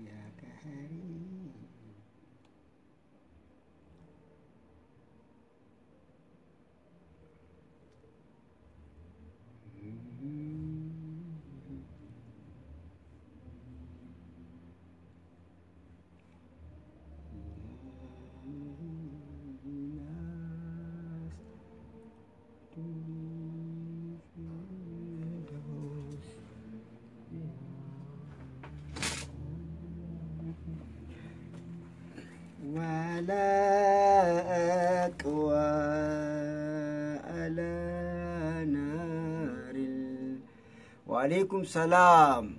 يا كريم. ولا أقوى على نار وعليكم سلام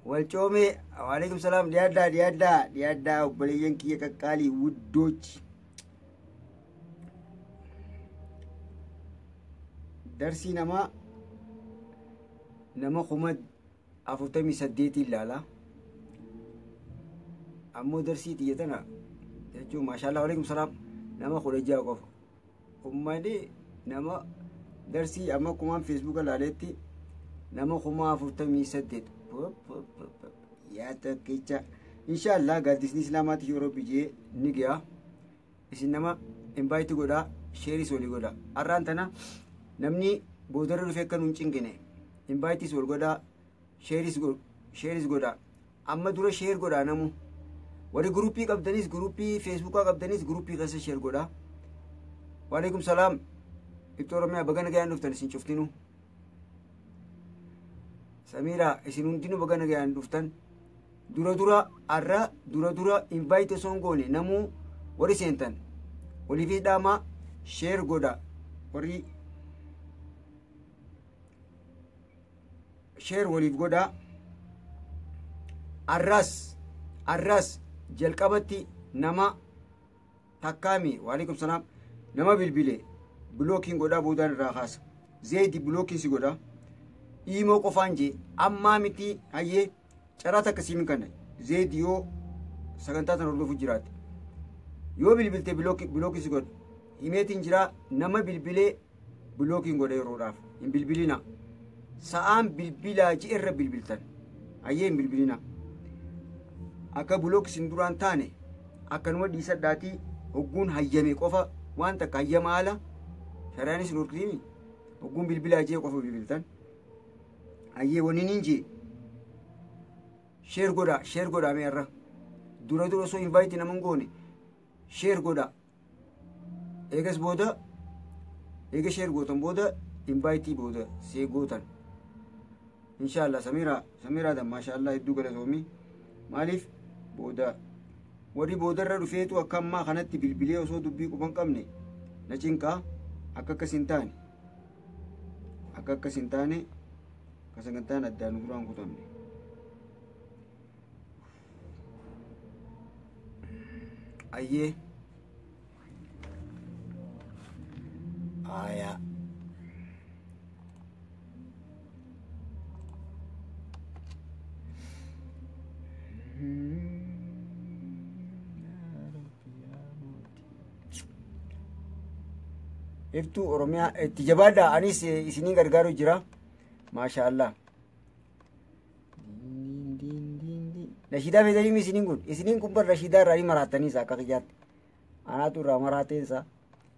والشومي وعليكم سلام ديادا ديادا ديادا وبليين كي كاكالي ውዶች darsii nama 48,000 ilaala. Ammoo darsii xiyya tana jechuun maashaallah waalaikum salaam nama 16 qofa. Uummanni nama darsii amma kumaan feesbuuka ilaaleetti nama 48,000 yaa tokkicha. Inshaallah gaaddisni islaamaatti yeroo bijee ni ga'a. Isin nama invite godhaa, sheeris walii godhaa. Har'aan tana namni boodarra dhufee akka nu hin cinqine invaayitis wal godhaa, sheeris godhaa. Amma dura share godhaa namu. Warri guruppii qabdanis, guruppii feesbuukaa qabdanis, guruppii keessa share godhaa. Waalaikum salaam. Ibsa Oromiyaa baga nagayaan dhuftan isin cuftinu. Samiira isin hundinuu baga nagayaan dhuftan. Dura dura har'a dura dura invite osoo hin goone namuu warri seentan waliifis dhaamaa share godhaa. Warri share waliif godhaa. Arras jalqabatti nama takkaami waalaikum salaam nama bilbile blockiin godhaa boodaan irraa kaasa. Zeedi blockiin si godhaa. Iimoo qofaan jee ammaa miti hayyee caraa takka siim kanna zeedi yoo sagantaa tan hordofu jiraatte yoo bilbilte blockiin si godha. Himeetiin jiraa nama bilbilee blockiin godha yeroodhaaf hin bilbilina. Sa'aan bilbilaa ji'erra bilbiltan hayyee hin bilbilina. Akka block isin duraan taane akkanuma dhiisadhaatii hogguun hayyame qofa waan takka hayyama haala shariyaanis hin horkisiini hogguun bilbilaa jee qofa bilbiltan hayyee wanni niin jee share godhaa share godhaa mee har'a dura dura osoo invite nama hin goone share godhaa. Eegas booda eega share gootan booda invite booda see gootan. Inshaallah Samiraa Samiraa dan maashaallah hedduu galatoomii. Maaliif booda warri boodarra dhufeetu akka ammaa kanatti bilbilee osoo dubbii quban qabne na cinqaa akka akkas hin taane akka akkas hin taane akka sagantaan addaan nu duraan kutamne. Ayyee aayaa. Iftuu Oromiyaa itti jabaadha. Anis isiniin gargaaru jira. Maashaallah. Nashiidaa feetanii isiniin kun. Isiniin kun bar nashiidaa irraa ni maraattaniisa akka kiyyaatti. Anaatu irraa maraateensa.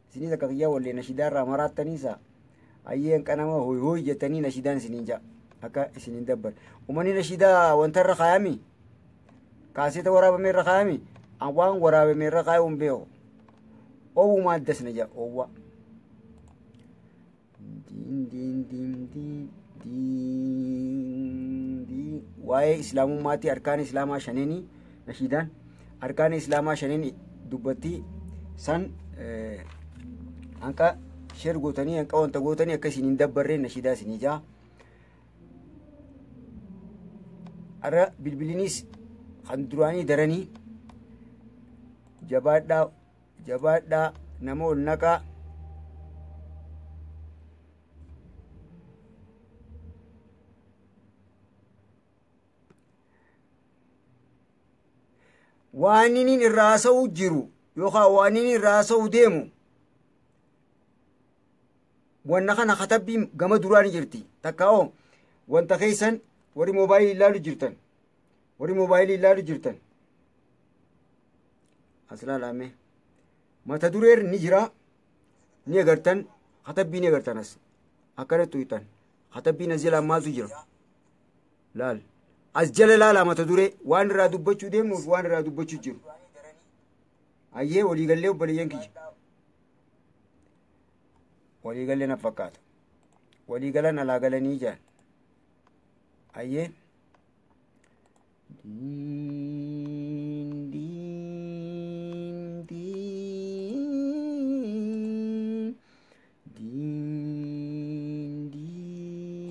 Isinis akka kiyyaa wallee nashiidaa irraa maraattaniisa. Ayyeen qanama hoy hoy jettanii nashiidaan isiniin ja'a. Akka isiniin dabbar. Uummanni nashiidaa wanta irra kaayami. Kaaseeta waraabame irra kaayami. Waan waraabame irra kaayuu hin beeku. Oowwumaa addas na ja'a oowwa. Diin diin diin diin diin diin waa'ee islaamummaatti arkaan islaamaa shaneenii nashiidaan arkaan islaamaa shaneen dubbatti san hanqa share gootanii hanqa wanta gootanii akka isin hin dabbarreen nashiidaa isinii jaa. Har'a bilbilinis kan duraanii daranii jabaadhaa jabaadhaa nama ol naqaa. Waan inni irraa haasa'u jiru yookaan waan inni irraa haasa'u deemu wanna kana katabbiin gama duraa ni jirti. Takka hoo wanta keessan Warri moobaayilii ilaalu jirtan, warri moobaayilii ilaalu jirtan, as ilaalame. Mata dureen ni jira, ni agartan, katabbii ni agartan. As akkanatti tuytan, katabbiin as jala maaltu jira? Laal, as jala laala. Mata duree waan irraa dubbachuu deemnuuf, waan irraa dubbachuu jiru. Ayyee, waliigallee obboleeyyan kiyya, waliigallee na fakkaata, waliigalan alaa galanii jaan. Ayyee, diin diin diin diin diin diin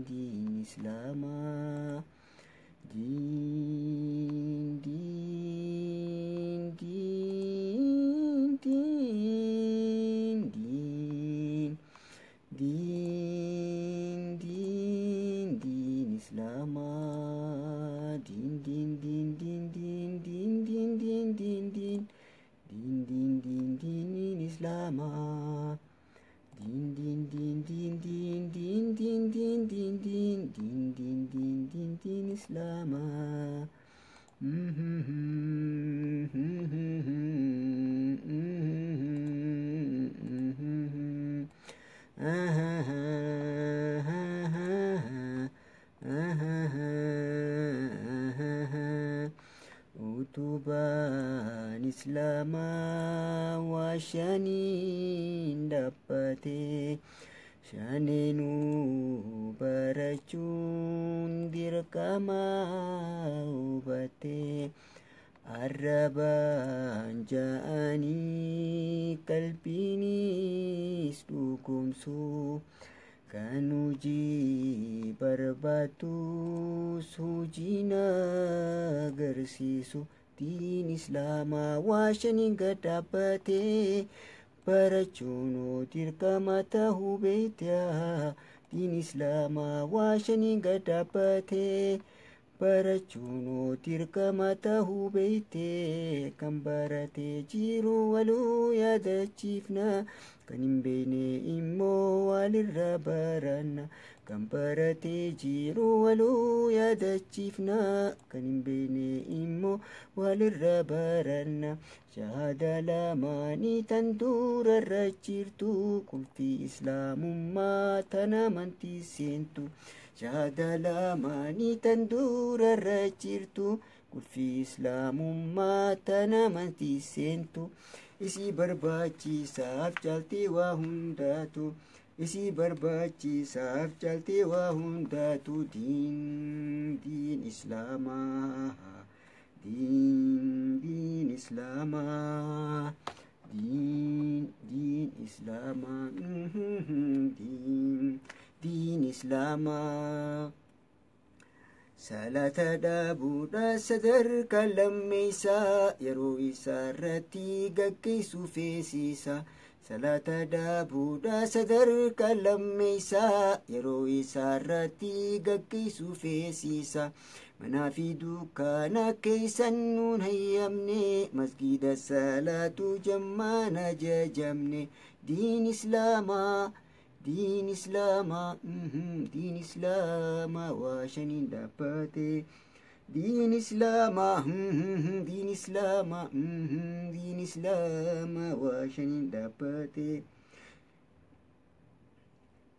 diin islaamaa, diin diin diin diin diin diin diin diin islaamaa, diin diin diin diin diin diin diin diin diin diin diin diin diin diin islaamaa, diin diin diin diin diin diin diin diin diin diin diin diin diin diin diin islaamaa. Utubaan islaamaa waa shaniin dhaabbate, shaneenuu barachuun dirqama hubate. Arrabaan ja'anii qalbiinis dhugoomsuu, kan hojii barbaaddus hojiin agarsiisu. Diin islaamaa waa shaniin gad dhaabbate, barachuun dirqama tahuu beektaa. Diin islaamaa waa shaniin gad dhaabbate, barachuun dirqama tahuu beektee. Kan baratee jiru waluu yaadachiifna, kan hin beekne immoo walirra baranna. Kan baratee jiru waluu yaadachiifna, kan hin beekne immoo walirra baranna. Shahada lamaanii tan durarra jirtu, qulfii islaamummaa tan amantii seentu. Shahada lamaanii tan durarra jirtu, qulfii islaamummaa tan amantii seentu. Isii barbaachisaaf caaltee waa hundaatu, isii barbaachisaaf caaltee waa hundaatu. Diin diin islaamaa, diin diin islaamaa, diin diin islaamaa, diin diin islaamaa. Salaata dhaabuudha sadarkaa lammeessaa, yeroo isaa irratti gaggeessuu feesisa. Salaata dhaabuudha sadarkaa lammeessaa, yeroo isaa irratti gaggeessuu feesisa. Manaa fi dukkaana keessan nuun hayyamne, masgiida salaatu jammaan ajajamne. Diin islaamaa, diin islaamaa, diin islaamaa waa shaniin dhaabbate. Diin islaamaa, diin islaamaa, diin islaamaa waa shaniin dhaabbate.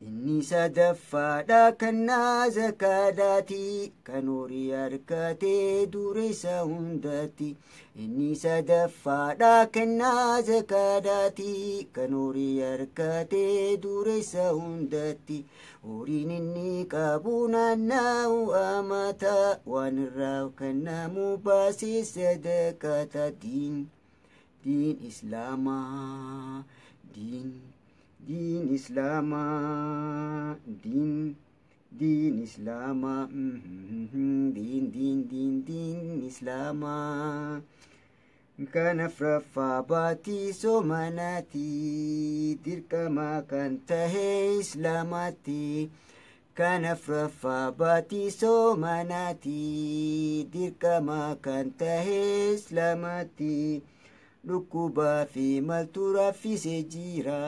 Inni sadaffaadha kannaa zakaadhaati, kan horii harkatee dureessa hundatti. Inni sadaffaadha kennaa zakaadhaati, kan horii harkatee dureessa hundatti. Horiin inni qabu naanna'u amata, waan irraa kennamu baasee sadaqata. Diin diin islaamaa, diin diin islaamaa, diin diin islaamaa, diin diin diin diin islaamaa. Kan afraffaa baatii soomanaati, dirqama kan tahe islaamaatti. Kan afraffaa baatii soomanaati, dirqama kan tahe islaamaatti. Dhukkubaa fi maltu raffisee jira,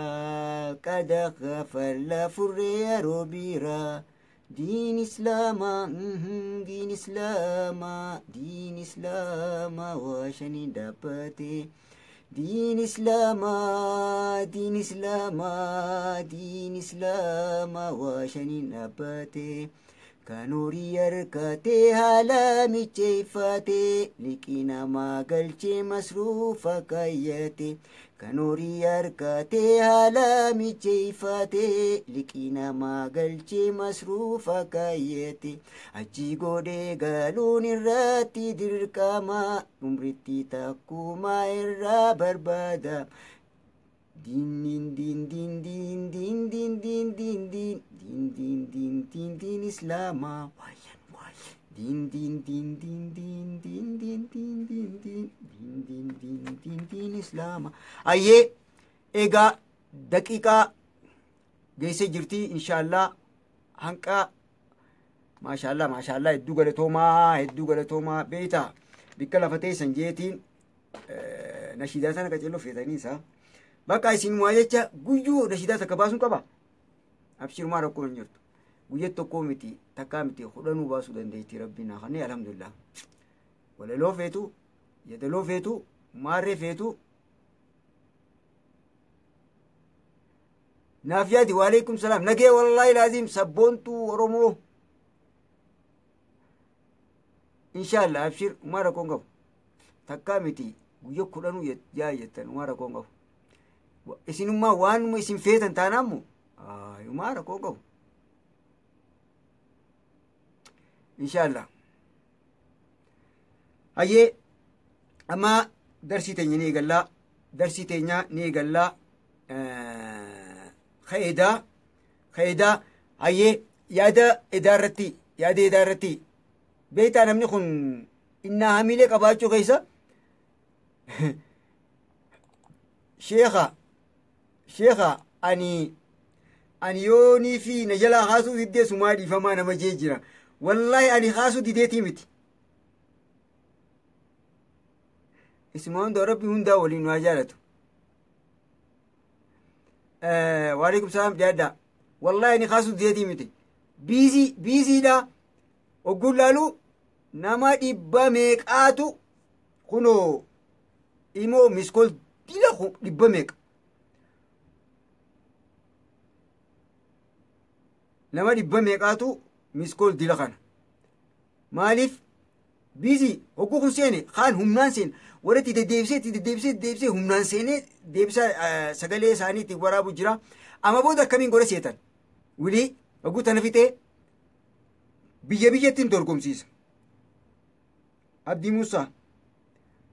qada kafalla furree yeroo biraa. Diin Islaamaa, diin Islaamaa, diin Islaamaa waa shaniin dhaabbate. Diin Islaamaa, diin Islaamaa, diin Islaamaa waa shaniin dhaabbate. Kan horii harkatee haala micheeffate, liqii namaa galchee masruufa kaayyate. Kan horii harkatee haala micheeffate, liqii namaa galchee masruufa kaayyate. Achi godhee galuun irratti dirqama, umritti takkumaa irraa barbaada. Diin diin diin diin diin diin diin diin diin diin diin diin diin diin Islaamaa waayan waayan diin diin diin diin diin diin diin diin diin diin diin diin diin diin diin Islaamaa. Ayyee, egaa daqiiqaa geessee jirti, inshaallah hanqa. Maashaallah, maashaallah, hedduu galatoomaa, hedduu galatoomaa. Beeyta, bikka lafa teessan jeetiin nashiidaa sana qaceelloo feetanii isaa. Bakka isin waa jecha guyyuu nashiidaa takka baasuun qaba. Abshirumaa, rakkoo hin jirtu. Guyyaa tokkoo miti, takkaa miti, 10nuu baasuu dandeetti rabbiin haa kennee, alhamdulillah. Walaloo feetu, yadaloo feetu, maarree feetu. Naaf yaadi. Waalaikum salaam. Nagee, wallaahi laazim sabboontuu Oromoo. Inshaallah, abshir, umaa rakkoon qabu. Takkaa miti, guyyaa 10nuu yaa jettan, umaa rakkoon qabu. Isinummaa waanuma isin feetan taanaammoo umaa rakkoo qabu. Inshaallah. Hayyee, amma darsii teenya ni eegallaa. Darsii teenya ni eegallaa. Ka'eedaa ka'eedaa. Hayyee, yaada edaa irratti, yaada edaa irratti, beektaa, namni kun innaa hamiilee qabaachuu keessa, "Sheekha, sheekha, ani yoonii fi na jalaa kaasuu diddee sumaa dhiifamaa" nama jee jira. Wallaahi ani kaasuu dideetii miti. Isuma hunda rabbi hundaa waliin nu haa jaalatu. Waalaikum salaam, dhiyaadhaa. Wallaahi ani kaasuu dideetii miti. Busy busydha. Ogguun laaluu nama dhibba meeqaatu kunoo imoo missed call dila dhibba meeqa. Nama dhibba meeqaatu missed call dila kana. Maaliif busy hogguu kun seene, kaan humnaan seene, warra itti deddeebisee, itti deddeebisee, deddeebisee humnaan seenee deebisa sagalee isaanii itti waraabu jira. Amma booda akkamiin godha seetan? Wilii hogguu tana fixee biyya biyyatti hin dorgomsiisa. Abdii Musaa,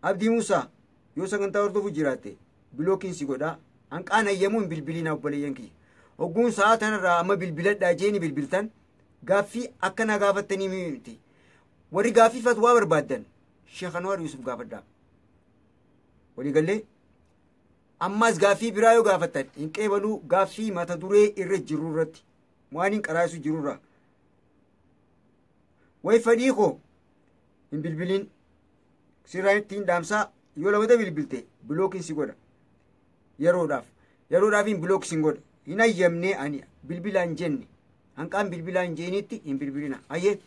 Abdii Musaa, yoo sagantaa hordofu jiraatte blockiin si godhaa. Hanqaan hayyamuu hin bilbiliin, obboleeyyan kiyya. Hogguun sa'a tanarraa amma bilbiladhaa jeeni bilbiltan gaaffii akkanaa gaafattanii miti. Warri gaaffii fatwaa barbaaddan Sheekh Anwaar Yusuf gaafadhaa. Waliigallee ammas gaaffii biraa yoo gaafattan hin qeebaluu, gaaffii mata duree irra jiru irratti waan hin qaraasu jirurra. Way fadhii koo hin bilbiliin, sirraa ittiin dhaamsaa, yoo lamata bilbilte blockiin si godha. Yeroodhaaf yeroodhaaf hin block sin godha. Hin hayyamnee, ani bilbilaan jenne, hanqaan bilbilaan jeenitti hin bilbilina. Ayyee,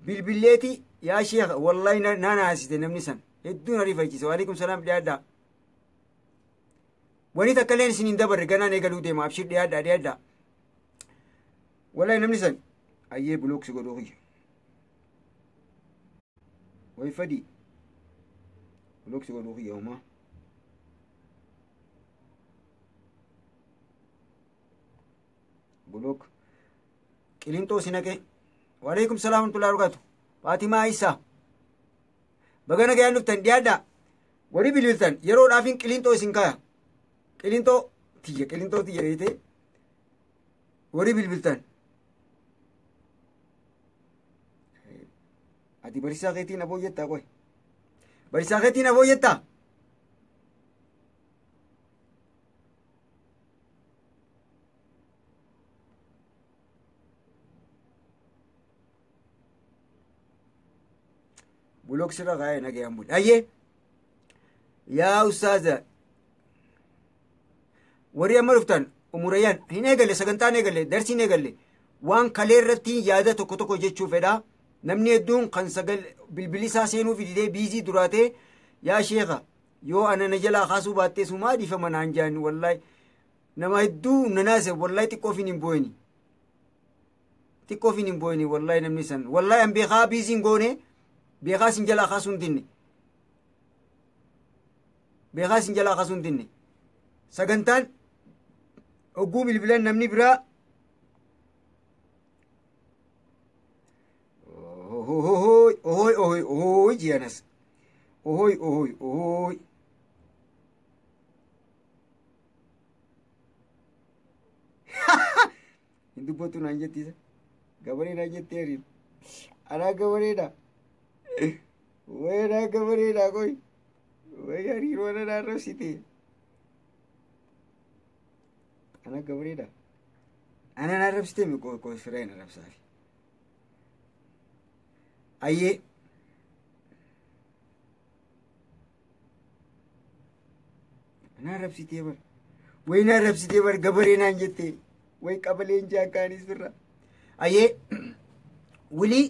bilbilleeti yaa sheekha, wallaahi na naasiste namni san hedduun ariifachiise. Waalaikum salaam, dhiyaadhaa. Wani takka illeen isin hin dabarre, ganaan eegaluu deema, abshir, dhiyaadhaa, dhiyaadhaa. Wallaahi namni san ayyee block si godhuu kiyya. Way fadii, block si godhuu kiyya homaa. Block qilinxoo si naqe. Waalaikum salaam warahmatullahi wabarakatuh. Faatimaa Isaa. Baga nagayaan dhuftan, dhiyaadhaa. Warri bilbiltan yeroodhaafin qilinxoo isin kaaya. Qilinxoo tiyya, qilinxoo tiyya beeytee, warri bilbiltan. Ati barsiisaa keetiin aboo jettaa qoy. Barsiisaa keetiin aboo jettaa? Block sirra kaayee nagayaan buli. Ayyee, yaa ustaaza, warri amma dhuftan umurayyaan hin eegalle, sagantaan eegalle, darsiin eegalle. Waan kalee irratti yaada tokko tokko jechuu fedha. Namni hedduun kan sagal bilbilli isaa seenuu fididee biizii duraatee yaa sheeka yoo ana na jalaa kaasuu baattee sumaa dhiifama naan jaan wallahi nama hedduu nanaase wallahi xiqqoofiin hin booyini. Xiqqoofiin hin booyini wallahi namni san wallahi an beekaa biiziin goone beekaa sin jalaa kaasuu hin dinne. Beekaa sin jalaa kaasuu hin dinne. Sagantaan hogguu bilbilan namni biraa ohoy ohoy ohoy ohoy jianas ohoy ohoy ohoy hin dubbatu naan jettisa gabaree naan jettee hariin anaa gabareedha way anaa gabareedha qoy way hariiroo ana naan rabsite anaa gabareedha ana naan rabsite mi qoy qoy firaa hin arrabsaafi ayyee anaa rabsitee bar way naa rabsitee bar gabaree naan jettee way qabaleen jaakkaanis birra ayyee wilii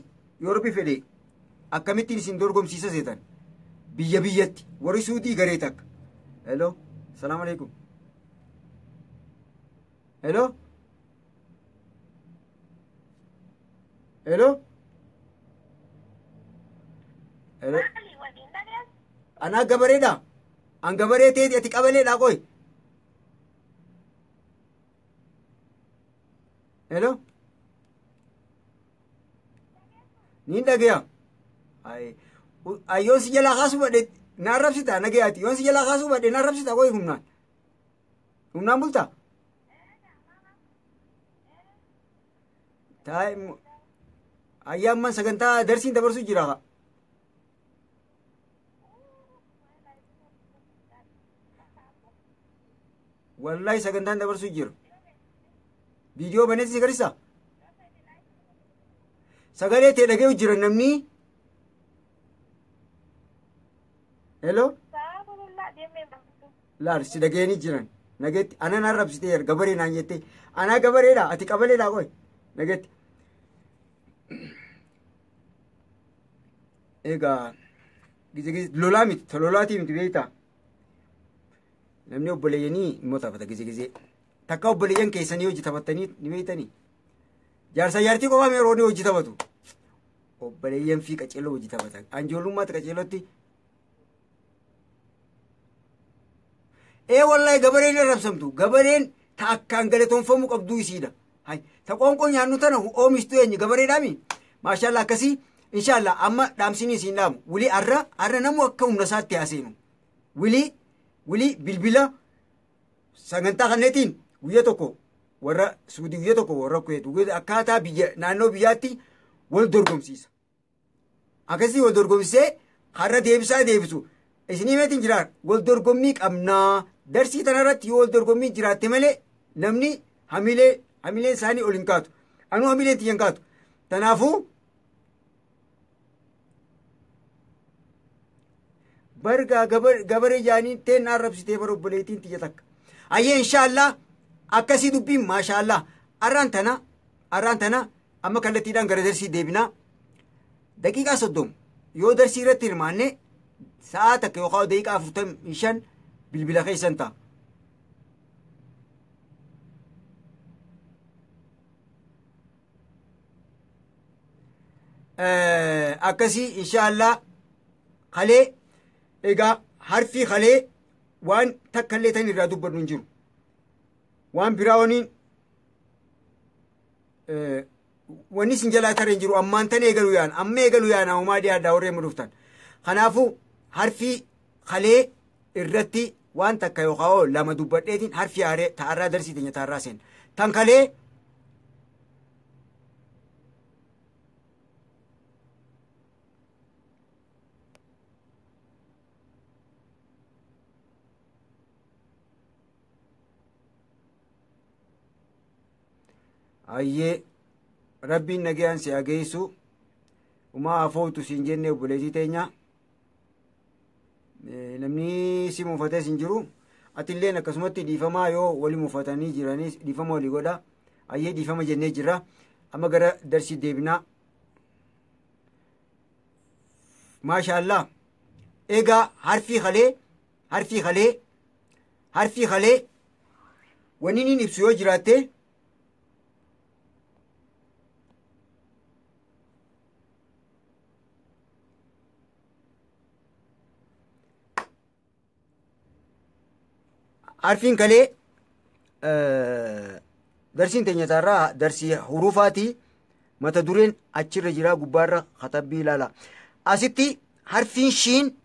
yoo rabbi fedhe akkamittiin isin dorgomsiisa seetan biyya biyyatti warri suutii garee takka hello salaam alaikum hello hello hello anaa gabareedha an gabaree teeti ati qabaleedha qoy hello niin dhageya ay yoon si jalaa kaasuu badhe na arrabsita nagayaati yoon si jalaa kaasuu badhe na arrabsita qoy humnaan humnaan bulta taa'e ayyaa amman sagantaa darsiin dabarsuu jira ka wallahi sagantaan dabarsuu jira viidiyoo baneeti si garisa sagalee tee dhaga'u jira namni hello laal si dhaga'anii jiran nageetti ana naan rabsitee gabaree naan jettee anaa gabareedha ati qabaleedha qoy nageetti egaa gize gize lolaa miti ta lolaatii miti beektaa namni obboleeyyanii immoo taphata gize gize takka obboleeyyan keessanii hojii taphattanii ni beektanii jaarsa jaartii qofaa yeroo inni hojii taphatu obboleeyyan fi qaceeloo hojii taphatan anjoollummaatti qaceelootti ee wallahi gabareen arrabsamtu gabareen ta akkaan galatoonfamuu qabduu isiidha hay ta qoonqoo nyaannu tana oomishtuu eenyu gabareedhaami maashaallah akkasii inshaallah amma dhaamsinii isiin dhaamu wilii arra arra namu akka humna isaatti haaseenu wilii wilii bilbila sagantaa kanneetiin guyya tokko warra suudii guyya tokko warra kuweet guyya akkaataa biyya naannoo biyyaatti wal dorgomsiisa akkasii wal dorgomsisee har'a deebisaa deebisu isinii meetiin jiraa wal dorgommii qabnaa darsii tanarratti yoo wal dorgommii jiraatte malee namni hamilee hamileen isaanii ol hin kaatu anuu hamileen tiyya hin kaatu tanaafuu bargaa gabaree jaanii teen arrabsitee bara obboleettiin tiyya takka ayyee inshaallah akkasii dubbiin maashaallah arraan tana amma kallattiidhaan gara darsii deebinaa daqiiqaa 30 yoo darsii irratti hirmaanne sa'a takka yookaan daqiiqaa 45 bilbila keessan ta'a. Akkasii inshaallah kalee egaa harfii kalee waan takka illee tan irraa dubbadhu hin jiru. Waan biraa waniin wanni isin jalaa tareen jiru ammaan tan eegalu yaana amma eegalu yaana homaa dhiyaadhaa warreen dhuftan. Kanaafuu harfii kalee irratti waan takka yookaan lama dubbadheetiin harfii haaree ta'arraa darsii teenya ta'arraa seena. Tan kalee ayyee rabbiin nagayaan si hageessu umaa hafootu siin jenne obboleettii teenya namni si muufatees hin jiru atilleen akkasumatti dhiifamaa yoo wali muufatanii jiranis dhiifama walii godha ayyee dhiifama jennee jirra. Amma gara darsii deebinaa. Maashaallah. Egaa harfii kalee harfii kalee harfii kalee wanni inni ibsu yoo jiraatte harfiin kalee darsiin teenya taarraa darsii hurufaati. Mata dureen achirra jira, gubbaarra katabbii ilaala. Asitti harfiin shiin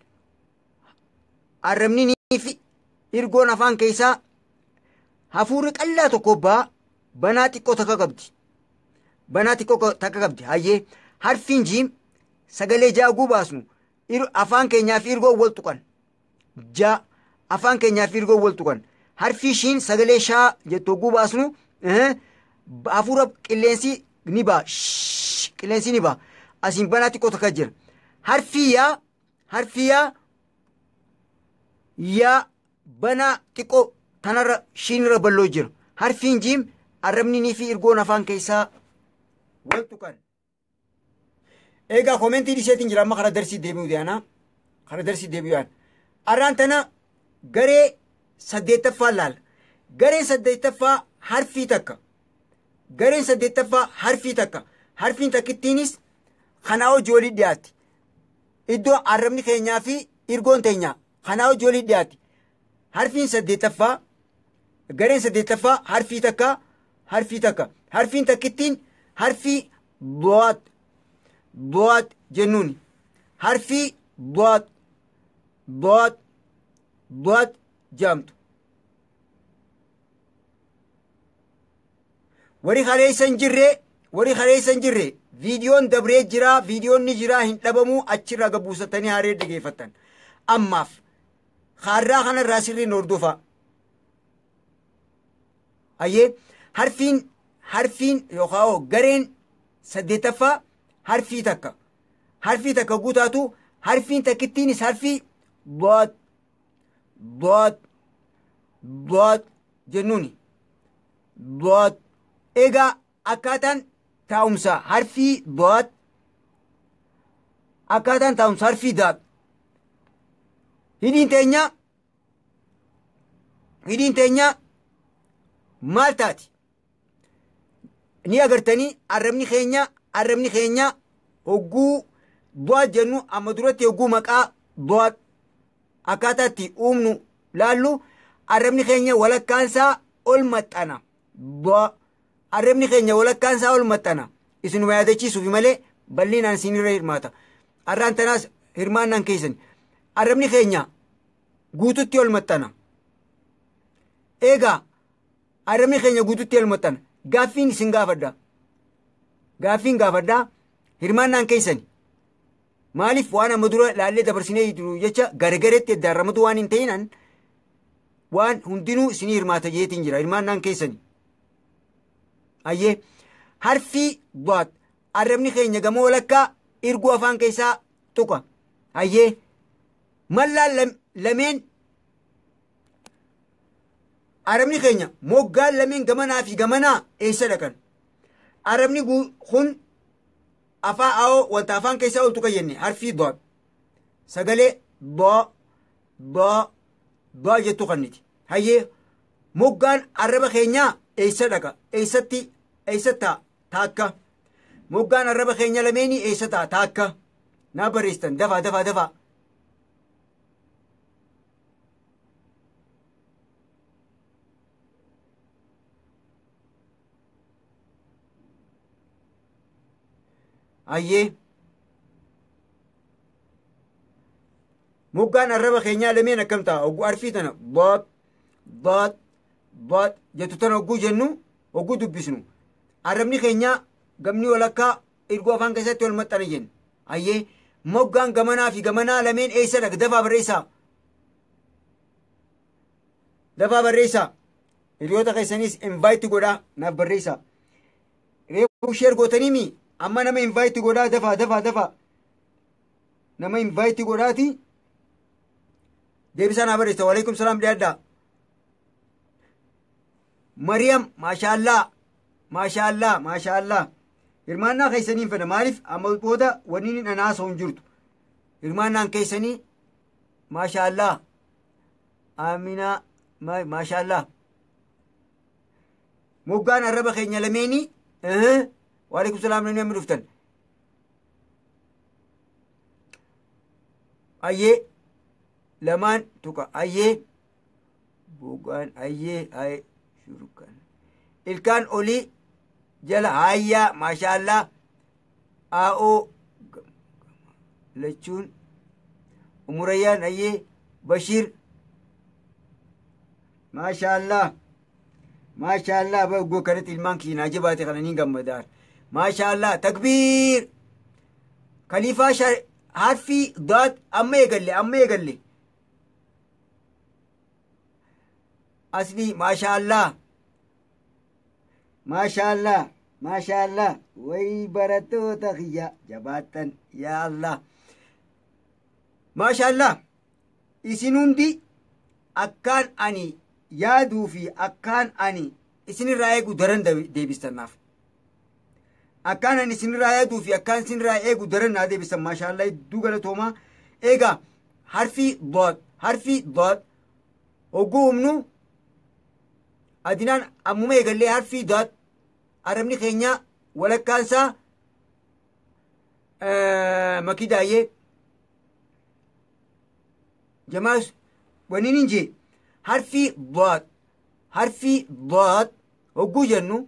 arrabni fi irgoon afaan keessaa hafuurri qallaa tokko baa banaa xiqqoo takka qabdi. Banaa xiqqoo takka qabdi. Hayyee, harfiin jiim sagalee jaaguu baasnu afaan keenyaa fi irgoon wal tuqan. Ja afaan keenyaa fi irgoon wal tuqan. Harfii shiin sagalee shaa jettu hogguu baasnu hafuura qilleensi ni ba'a. Qilleensi ni ba'a. Asiin banaa xiqqoo takka jira. Harfii yaa harfii yaa yaa banaa xiqqoo tanarra shiinirra balloo jira. Harfiin jiim arrabni fi irgoon afaan keessaa wal tuqan. Egaa koomentii dhiseetiin jira, amma karaa darsii deebi'uu deemanaa. Karaa darsii deebi'uu yaana. Arraan tana garee saddeettaffaa laala. Gareen saddeettaffaa harfii takka. Gareen saddeettaffaa harfii takka. Harfiin takkittiinis kanaa hojii walii dhiyaatti. Iddoo arrabni keenyaa fi irgoon teenyaa kanaa hojii walii dhiyaatti. Harfiin saddeettaffaa gareen saddeettaffaa harfii takka harfii takka. Harfiin takkittiin harfii do'aat do'aat jennuuni. Harfii do'aat do'aat do'aat jedhamtu. Warri kaleessa hin jirre, warri kaleessa hin jirre, viidiyoon dabree jira, viidiyoon ni jira, hin dhabamuu, achirraa gabbuusatanii haree dhageeffatan. Ammaaf kaarraa kanarraa sirriin hordofaa. Hayyee, harfiin yookaan gareen saddeettaffaa harfii takka. Harfii takka guutaatu harfiin takkittiinis harfii do'aat do'aat do'aat jennuuni. Do'aat. Egaa akkaataan taa'umsa harfii do'aat, akkaataan taa'umsa harfii daat, hidhiin teenya maal taati ni agartanii. Arrabni keenya hogguu do'aat jennu, amma duratti hogguu maqaa do'aat akkaataa itti uumnu laallu, arrabni keenya walakkaansaa ol maxxana. Arrabni keenya walakkaansaa ol maxxana. Isinuma yaadachiisuufi malee bal'inaan isinirra hirmaata. Arraan tanaas hirmaannaan keessan. Arrabni keenya guututti ol maxxana. Egaa arrabni keenya guututti ol maxxana. Gaaffiin isin gaafadha. Gaaffiin gaafadha. Hirmaannaan keessan. Maaliif waan amma dura laallee dabarsinee jiru jecha garagareetti addaarramatu waan hin ta'inan waan hundinuu isinii hirmaata jeetiin jira, hirmaannaan keessani. Hayyee, harfii baat arrabni keenya gamoo walakkaa irguu afaan keessaa tuqa. Hayyee, mallaan lameen arrabni keenya moggaan lameen gamanaa fi gamanaa eessa dhaqan? Arrabni kun afaan awoo wanta afaan keessaa ol tuqa jenne, harfii baat sagalee baa baa baa jettu kanniti. Hayyee, moggaan arraba keenyaa eessa dhaqa? Eessatti eessa ta'a? Taakka. Moggaan arraba keenya lameenii eessa ta'a? Taakka. Naa barreessitan, dafaa dafaa dafaa. Hayyee, moggaan arraba keenyaa lameen akkam ta'a? Hogguu arfii tana baat baat baat jettu tana hogguu jennu, hogguu dubbisnu, arrabni keenyaa gamni walakkaa ergoo afaan keessatti wal maxxana jennu. Hayyee, moggaan gamanaa fi gamanaa lameen eessa dhaqa? Dafaa barreessaa. Dafaa barreessaa. Hiriyoota keessanis invite godhaa, naaf barreessaa. Reefu share gootanii mi? Amma nama invite godhaa, dafaa dafaa dafaa. Nama invite godhaati. Deebisaa naa barreessa. Waalaikum salaam, dhiyaadhaa. Mariyam, maashaallaa, maashaallaa, maashaallaa. Hirmaannaa keessaniin fedha. Maaliif amma booda wanni inni dhanaasoo hin jirtu. Hirmaannaan keessanii maashaallah. Aminaa maashaallah. Moggaan arraba keenya lameenii waalaikum salaam namni amma dhuftan. Ayyee lamaan tuqa ayyee bogaan ayyee ayyee shurukan ilkaan olii jala hayyaa maashaallah aa'oo lachuun umurayyaan ayyee Bashiir maashaallah maashaallah baggoo kanatti ilmaan kiinaa jabaate kana niin gammadaan maashaallah takbiir kaliifaa harfii daat amma eegalle amma eegalle asli maashaallah maashaallah maashaallah way barattoota kiyya jabaattan yaa Allah maashaallah isin hundi akkaan ani yaaduu fi akkaan ani isinirraa eegu daran deebistannaaf akkaan ani isinirraa yaaduu fi akkaan isinirraa eegu daran naa deebistan maashaallah hedduu galatoomaa. Egaa harfii doot harfii doot hogguu humnu adinaan ammuma eegallee harfii doot arabni keenya walakkaansaa makidaayyee jamaas waniin hin jee harfii doot harfii doot hogguu jennu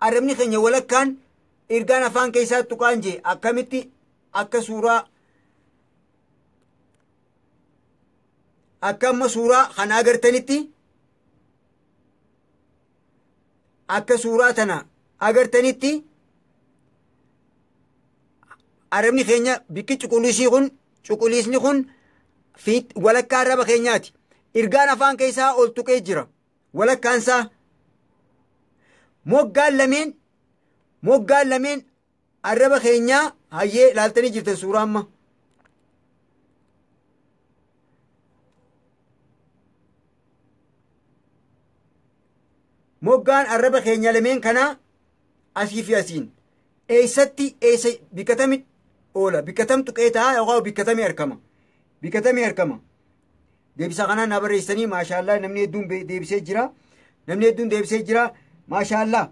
arabni keenya walakkaan ergaan afaan keessaa tuqaan jee akkamitti akka suuraa akka amma suuraa kana agartanitti akka suuraa tana agartanitti arabni keenya bikki cuquliisii kun cuquliisni kun walakkaa arraba keenyaati. Ergaan afaan keessaa ol tuqee jira. Walakkaansaa moggaan lameen arraba keenyaa hayyee laaltanii jirtan suuraa amma. Moggaan arraba keenya lameen kanaa asii fi asiin eessatti eessa bikkatami oola bikkatam tuqee ta'a yookaan bikkatamii argama bikkatamii argama. Deebisa kanaan na barreessanii maashaallah namni hedduun deebisee jira namni hedduun deebisee jira maashaallah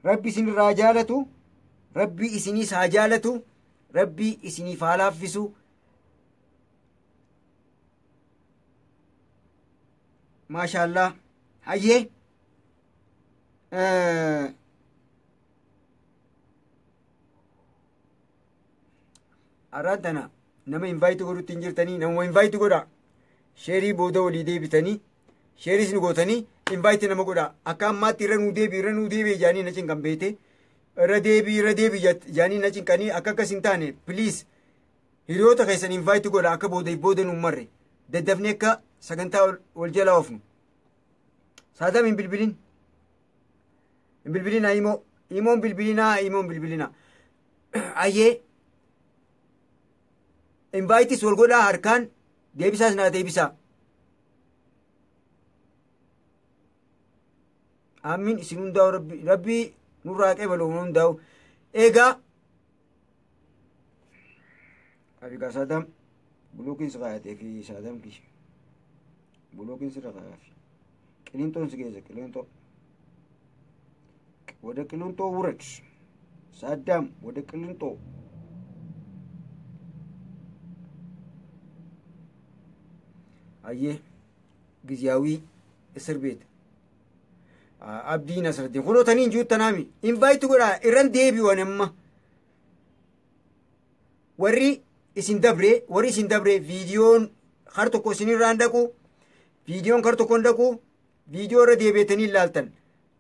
rabbi isinirraa jaalatu rabbi isiniis haa jaalatu rabbi isiniif haa laaffisu. Maashaallah hayyee arraan tana nama invite godhutti hin jirtanii nama invite godha sheerii booda walii deebitanii sheeris nu gootanii invite nama godha akka ammaatti irra nuu deebi irra nuu deebi jaanii na cinqan beete irra deebi jaanii na cinqanii akka akkas hin taane please hiriyoota keessan invite godha akka booda booda nu marre daddafnee akka sagantaa wal jalaa oofnu. Saadam hin bilbilin hin bilbilinaa imoo imoon bilbilinaa imoon bilbilinaa ayyee invaayitis wal godhaa harkaan deebisaas naa deebisaa. Amiin isin hundaa'u rabbi nurraa qeebalu hundaa'u. Egaa Abigaa Saadam bulookiin si kaayatee fi Saadam kiyya bulookiin sirra kaayafi qilinxoon si geessa qilinxoo ወደ ቅሊንጦ ውረድ ሳዳም ወደ ቅሊንጦ አየህ ጊዜያዊ እስር ቤት አብዲ ነስረዲን ሁኖተኒ እንጂ ተናሚ ኢንቫይት ጎዳ ኢረን ዴቢ ወነማ ወሪ isin dabre warri isin dabre viidiyoon har tokko isinirraan dhaqu viidiyoon kar tokko hin dhaqu viidiyoo irra deebi'atanii ilaaltan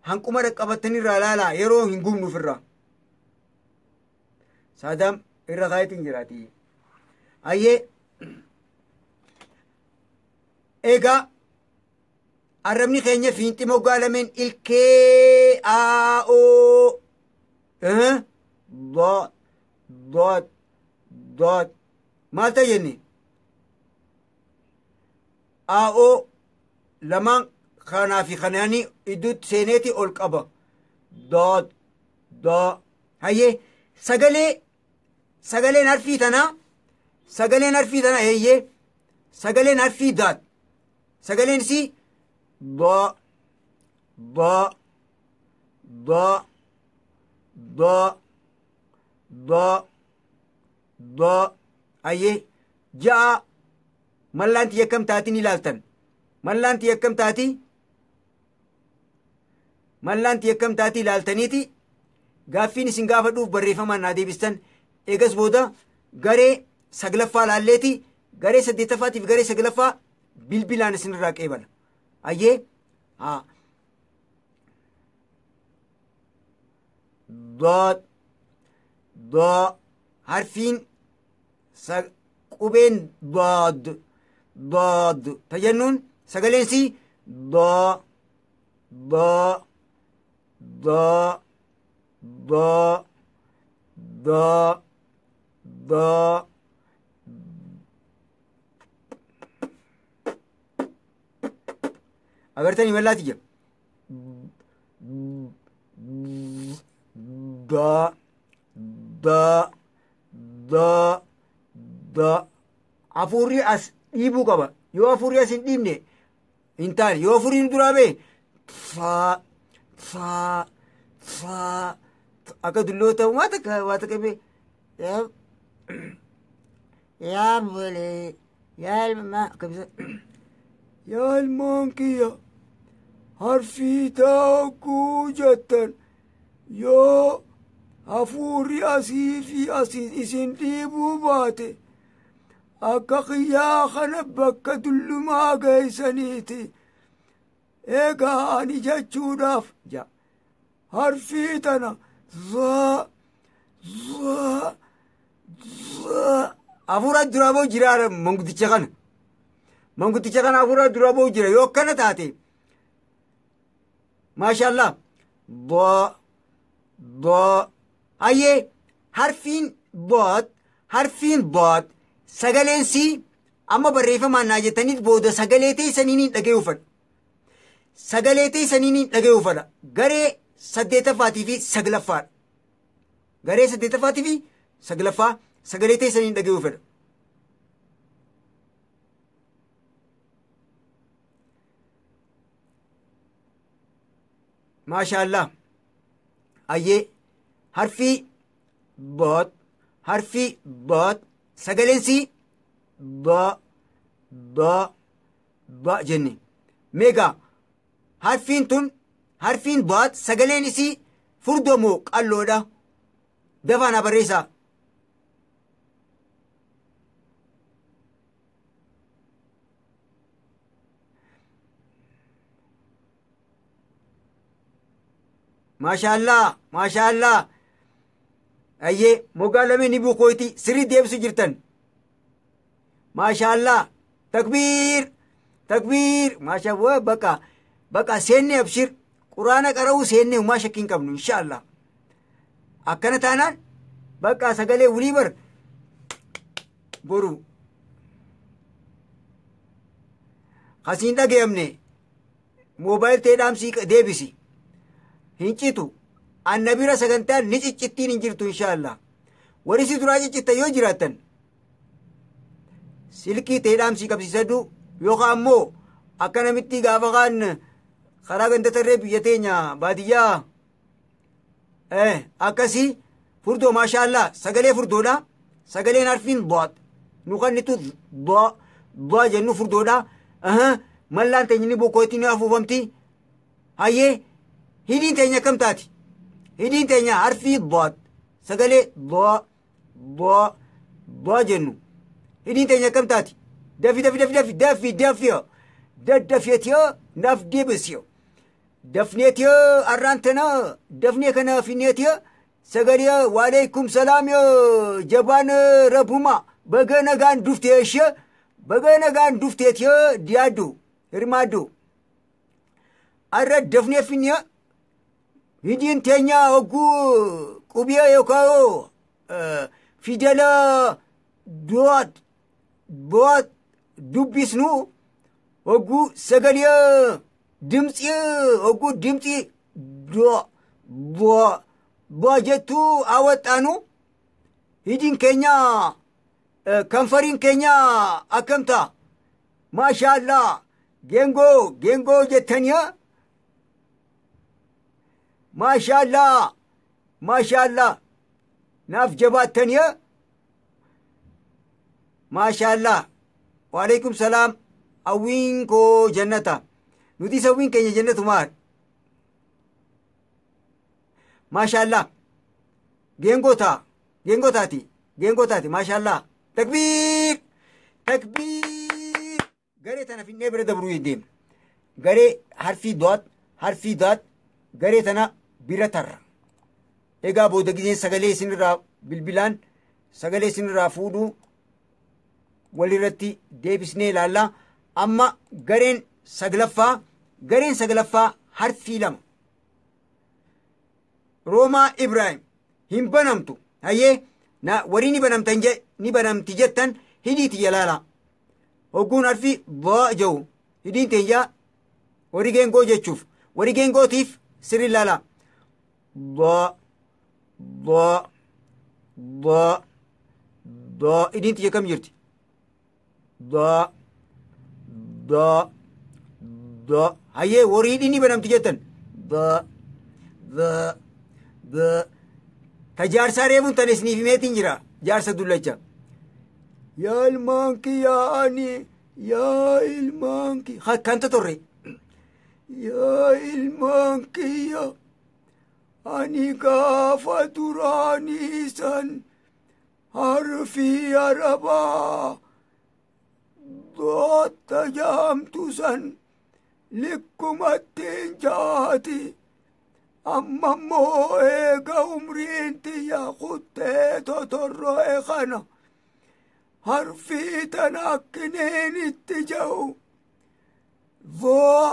hanquma dhaqqabatanii irraa ilaalaa yeroo hin gubnuuf irraa saadaam irra kaayetiin jiraati ayyee egaa arrabni keenya fiinxi moggaa lameen ilkee aa'oo dot dot dot maal ta'e jenne aa'oo lamaan kanaa fi kanaanii idduutti seeneeti ol qaba dot dot Hayyee sagaleen harfii tanaa, sagaleen harfii tanaa, heeyyee, sagaleen harfii daat sagaleen isii ba ba ba ba ba ba. Hayyee ja'a mallaan tiyya akkam taatiin ilaaltan, mallaan tiyya akkam taati, mallaan tiyya akkam taati ilaaltaniiti gaaffiin isin gaafadhuuf barreeffamaan naa deebistan. Eegas booda garee saglaffaa laalleeti, garee saddeettaffaatiif garee saglaffaa bilbilaan isinirraa qeebala. Hayyee haa ضاد ضاء harfiin qubeen ضاد ضاد tajennuun sagaleen si ضا ضا ضا ضا ضا ضا. Agartanii mallaati jira da da da da. Hafuurri as dhiibuu qaba. Yoo hafuurri as hin dhiibne hin taane. Yoo hafuurri hin duraa ba'e faa faa faa akka dulloota waa takka waa takka bee yaa bolee yaa ilmaa akkamisa yaa ilmaan kiyya harfii taa'uu jettan yoo hafuurri asii fi asii isin dhiibuu baate akka kiyyaa kana bakka dullumaa geessaniiti. Egaa ani jechuudhaaf ja harfii tana zaa zaa zaa hafuura duraa ba'u jira. Manguddicha kana, manguddicha kana hafuura duraa ba'u jira. Yoo akkana taate maashaallah. Doo doo. Hayyee harfiin doot, harfiin doot sagaleen si amma barreeffamaan naa jettaniit booda sagalee teessaniin hin dhaga'uu fedha, sagalee teessaniin hin dhaga'uu fedha. Garee saddeettaffaatii fi saglaffaadha. Garee saddeettaffaatii fi saglaffaa sagalee teessaniin hin dhaga'uu fedha. Maashaallah. Hayyee harfii doot, harfii doot sagaleen si do do do jenne. Meegaa harfiin tun, harfiin doot sagaleen isii furdoo moo qalloodha? Dafaa naa barreessaa. Maashaallah, maashaallah. Ayyee moggaa lameen ni buukooyti sirrii deebisu jirtan. Maashaallah, takbiir, takbiir. Maashaa baqa baqa seenne, abshir, quraana qara'uu seenne, humaa shakkii hin qabnu inshaallah. Akkana taanaan baqa sagalee wulii bar boru kasiin dhagayamne moobaayil ta'ee dhaamsii deebisi hin citu. Annabira sagantaan ni ciccittiin hin jirtu inshaallah. Warri si duraa ciccitta yoo jiraattan silkii ta'ee dhaamsii qabsiisadhu, yookaan ammoo akka namitti gaafa kaan karaa ganda tarree biyya teenya baadiyyaa akkasii furdoo. Maashaallah, sagalee furdoodha. Sagaleen harfiin do'at nu kannitu do'a do'a jennu furdoodha. Mallaan teenya ni bokkootti ni afuufamti. Hayyee hidhiin teenya akkam taati? Hidhiin teenya harfii do'at sagalee do'a do'a do'a jennu hidhiin teenya akkam taati? Dafi dafi dafi dafi dafi dafi daddafeetiyo naaf deebisiyo dafneetiyo arraan tana dafnee kana finneetiyo sagalee. Waaleykum salaam jabaan rabbuma, baga nagaan duftee ishee, baga nagaan dufteetiyo diyaaddu hirmaaddu. Arra dafnee finne hidhiin teenya hogguu qubee yookaan fidela do'at do'at dubbisnu hogguu sagalee dimtsi hogguu dimtsi do do Bu'aa jettuu hawwaxaanu hidhiin keenya kanfariin keenya akkam ta'a? Maashaallah, geengoo geengoo jettaniya. Maashaallah, maashaallah, naaf jabaattaniya. Maashaallah. Waalaikum salaam. Hawwiin koo jannata. Nuti hawwiin keenya jannatu maal? Maashaallah. Geengoo ta'a. Geengoo taati. Geengoo taati. Maashaallah. Takbiir! Takbiir! Garee tana finnee bira dabruu deemna. Garee harfii do'at, harfii do'at, garee tana bira tarra. Egaa booda gizeen sagalee isinirraa bilbilaan sagalee isinirraa fuudhuu walirratti deebisnee ilaalla. Amma gareen saglaffaa, gareen saglaffaa harfii lama. Roomaa Ibraahim hin banamtu. Hayyee, na warii ni banamtan je ni banamti jettan hidhiiti jalaala. Hogguun harfii baa jedhu hidhiin teenya warii geengoo jechuuf, warii geengootiif sirri ilaala. Baa, baa, baa, baa, hidhiin tiyya kam jirti? Baa, baa, baa. Hayyee, warii hidhiin ni banamti jettan. Baa, baa, baa. Ta jaarsaa reefuun tan isiniif himeetiin jira, jaarsa dullacha. Yaa ilmaan kiyyaa, ani yaa ilmaan kiyya kan totorre. Yaa ilmaan kiyya, ani gaafa duraanii san harfii arabaa dootta jaamtu san likkumattiin jaati. Amma immoo eega umriin tiyya kuttee totorro'e kana harfii tana akkineen itti ja'u voo,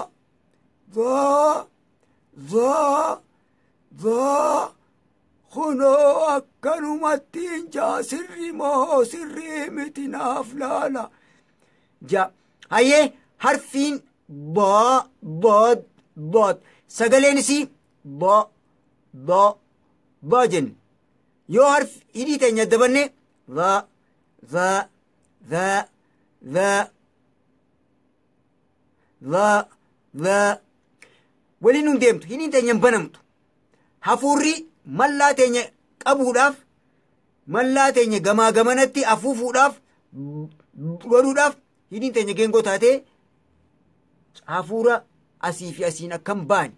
voo, voo, voo, kunoo akkanumattiin jaa, sirri moo sirrii miti naaf laala ja. Hayyee, harfiin boo, bood, bood, sagaleen isii bo, bo, bo jenne. Yoo harfi hidhii teenya dabanne va, va, va, va, va, va, waliin nun deemtu, hidhiin teenya hin banamtu. Hafuurri mallaa teenya qabuudhaaf, mallaa teenya gamaa gamanatti afuufuudhaaf godhuudhaaf, hidhiin teenya geengoo taatee hafuura asii fi asiin akkam baane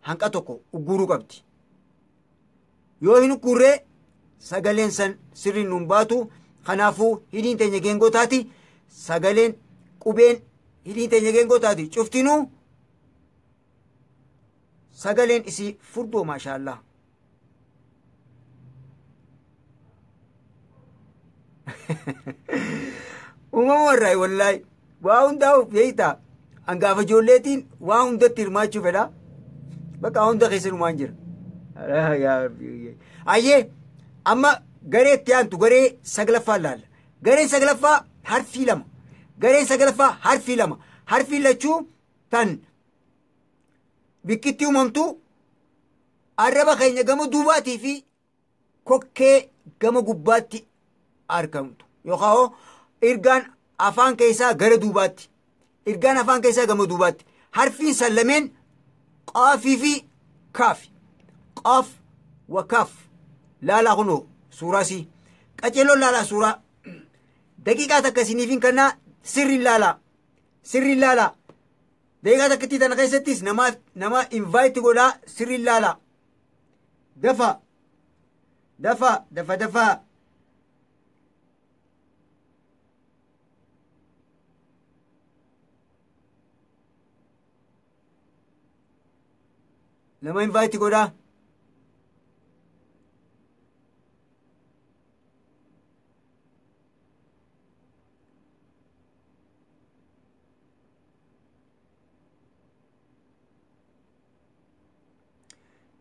hanqa tokko ugguruu qabdi. Yoo hin uggurree sagaleen san sirriin nun baatu. Kanaafuu hidhiin teenya geengoo taati. Sagaleen qubeen hidhiin teenya geengoo taati cuftinuu sagaleen isii furdoo, maashaallaa. Uumama warraa wallaahi waa hundaa'uuf beektaa, hangaafa ijoolleetiin waa hundatti hirmaachuu fedha. Bakka hunda keessa numaan jira. Ayyee, amma garee itti aantu, garee saglaffaa ilaalla. Gareen saglaffaa harfii lama. Gareen saglaffaa harfii lama. Harfii lachuu tan bikkitti uumamtu arraba keenya gama duubaatii fi kokkee gama gubbaatti argamtu. Yookaan ergaan afaan keessaa gara duubaatti. Ergaan afaan keessaa gama duubaatti. Harfiin san lameen qaafii fi kaafi. Qaaf wa kaaf. Laalaa kunoo suuraasii. Qaceeloon laalaa suuraa. Daqiiqaa takka isiniif hin kennaa, sirriin laalaa. Sirriin laalaa. Daqiiqaa takkittii tana keessattis nama invite godhaa, sirriin laalaa. Dafa. Dafa, dafa, dafa. Nama invite godhaa.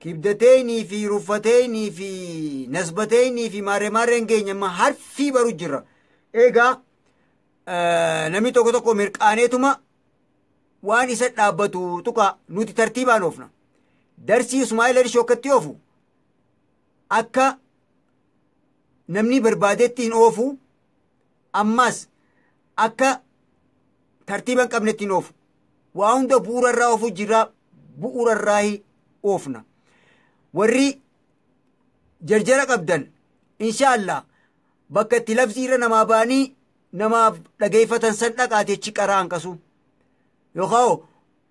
Kibdateynii fi ruffateynii fi nasbateynii fi maarree maarreen keenya amma harfii baru jira. Egaa namni tokko tokko mirqaaneetuma waan isa dhaabbatu tuqa, nuti tartiibaan oofna. Darsii Ismaa'eel Ershoo akkatti oofu Akka namni barbaadetti hin oofu, ammas akka tartiiba hin qabnetti hin oofu. Waa hunda bu'uura irraa oofu jira, bu'uura irraa oofna. Warri jarjara qabdan inshaallah bakka itti labsii irra namaa ba'anii namaaf dhageeffatan san dhaqaate achi qaraa hanqasu. Yookaan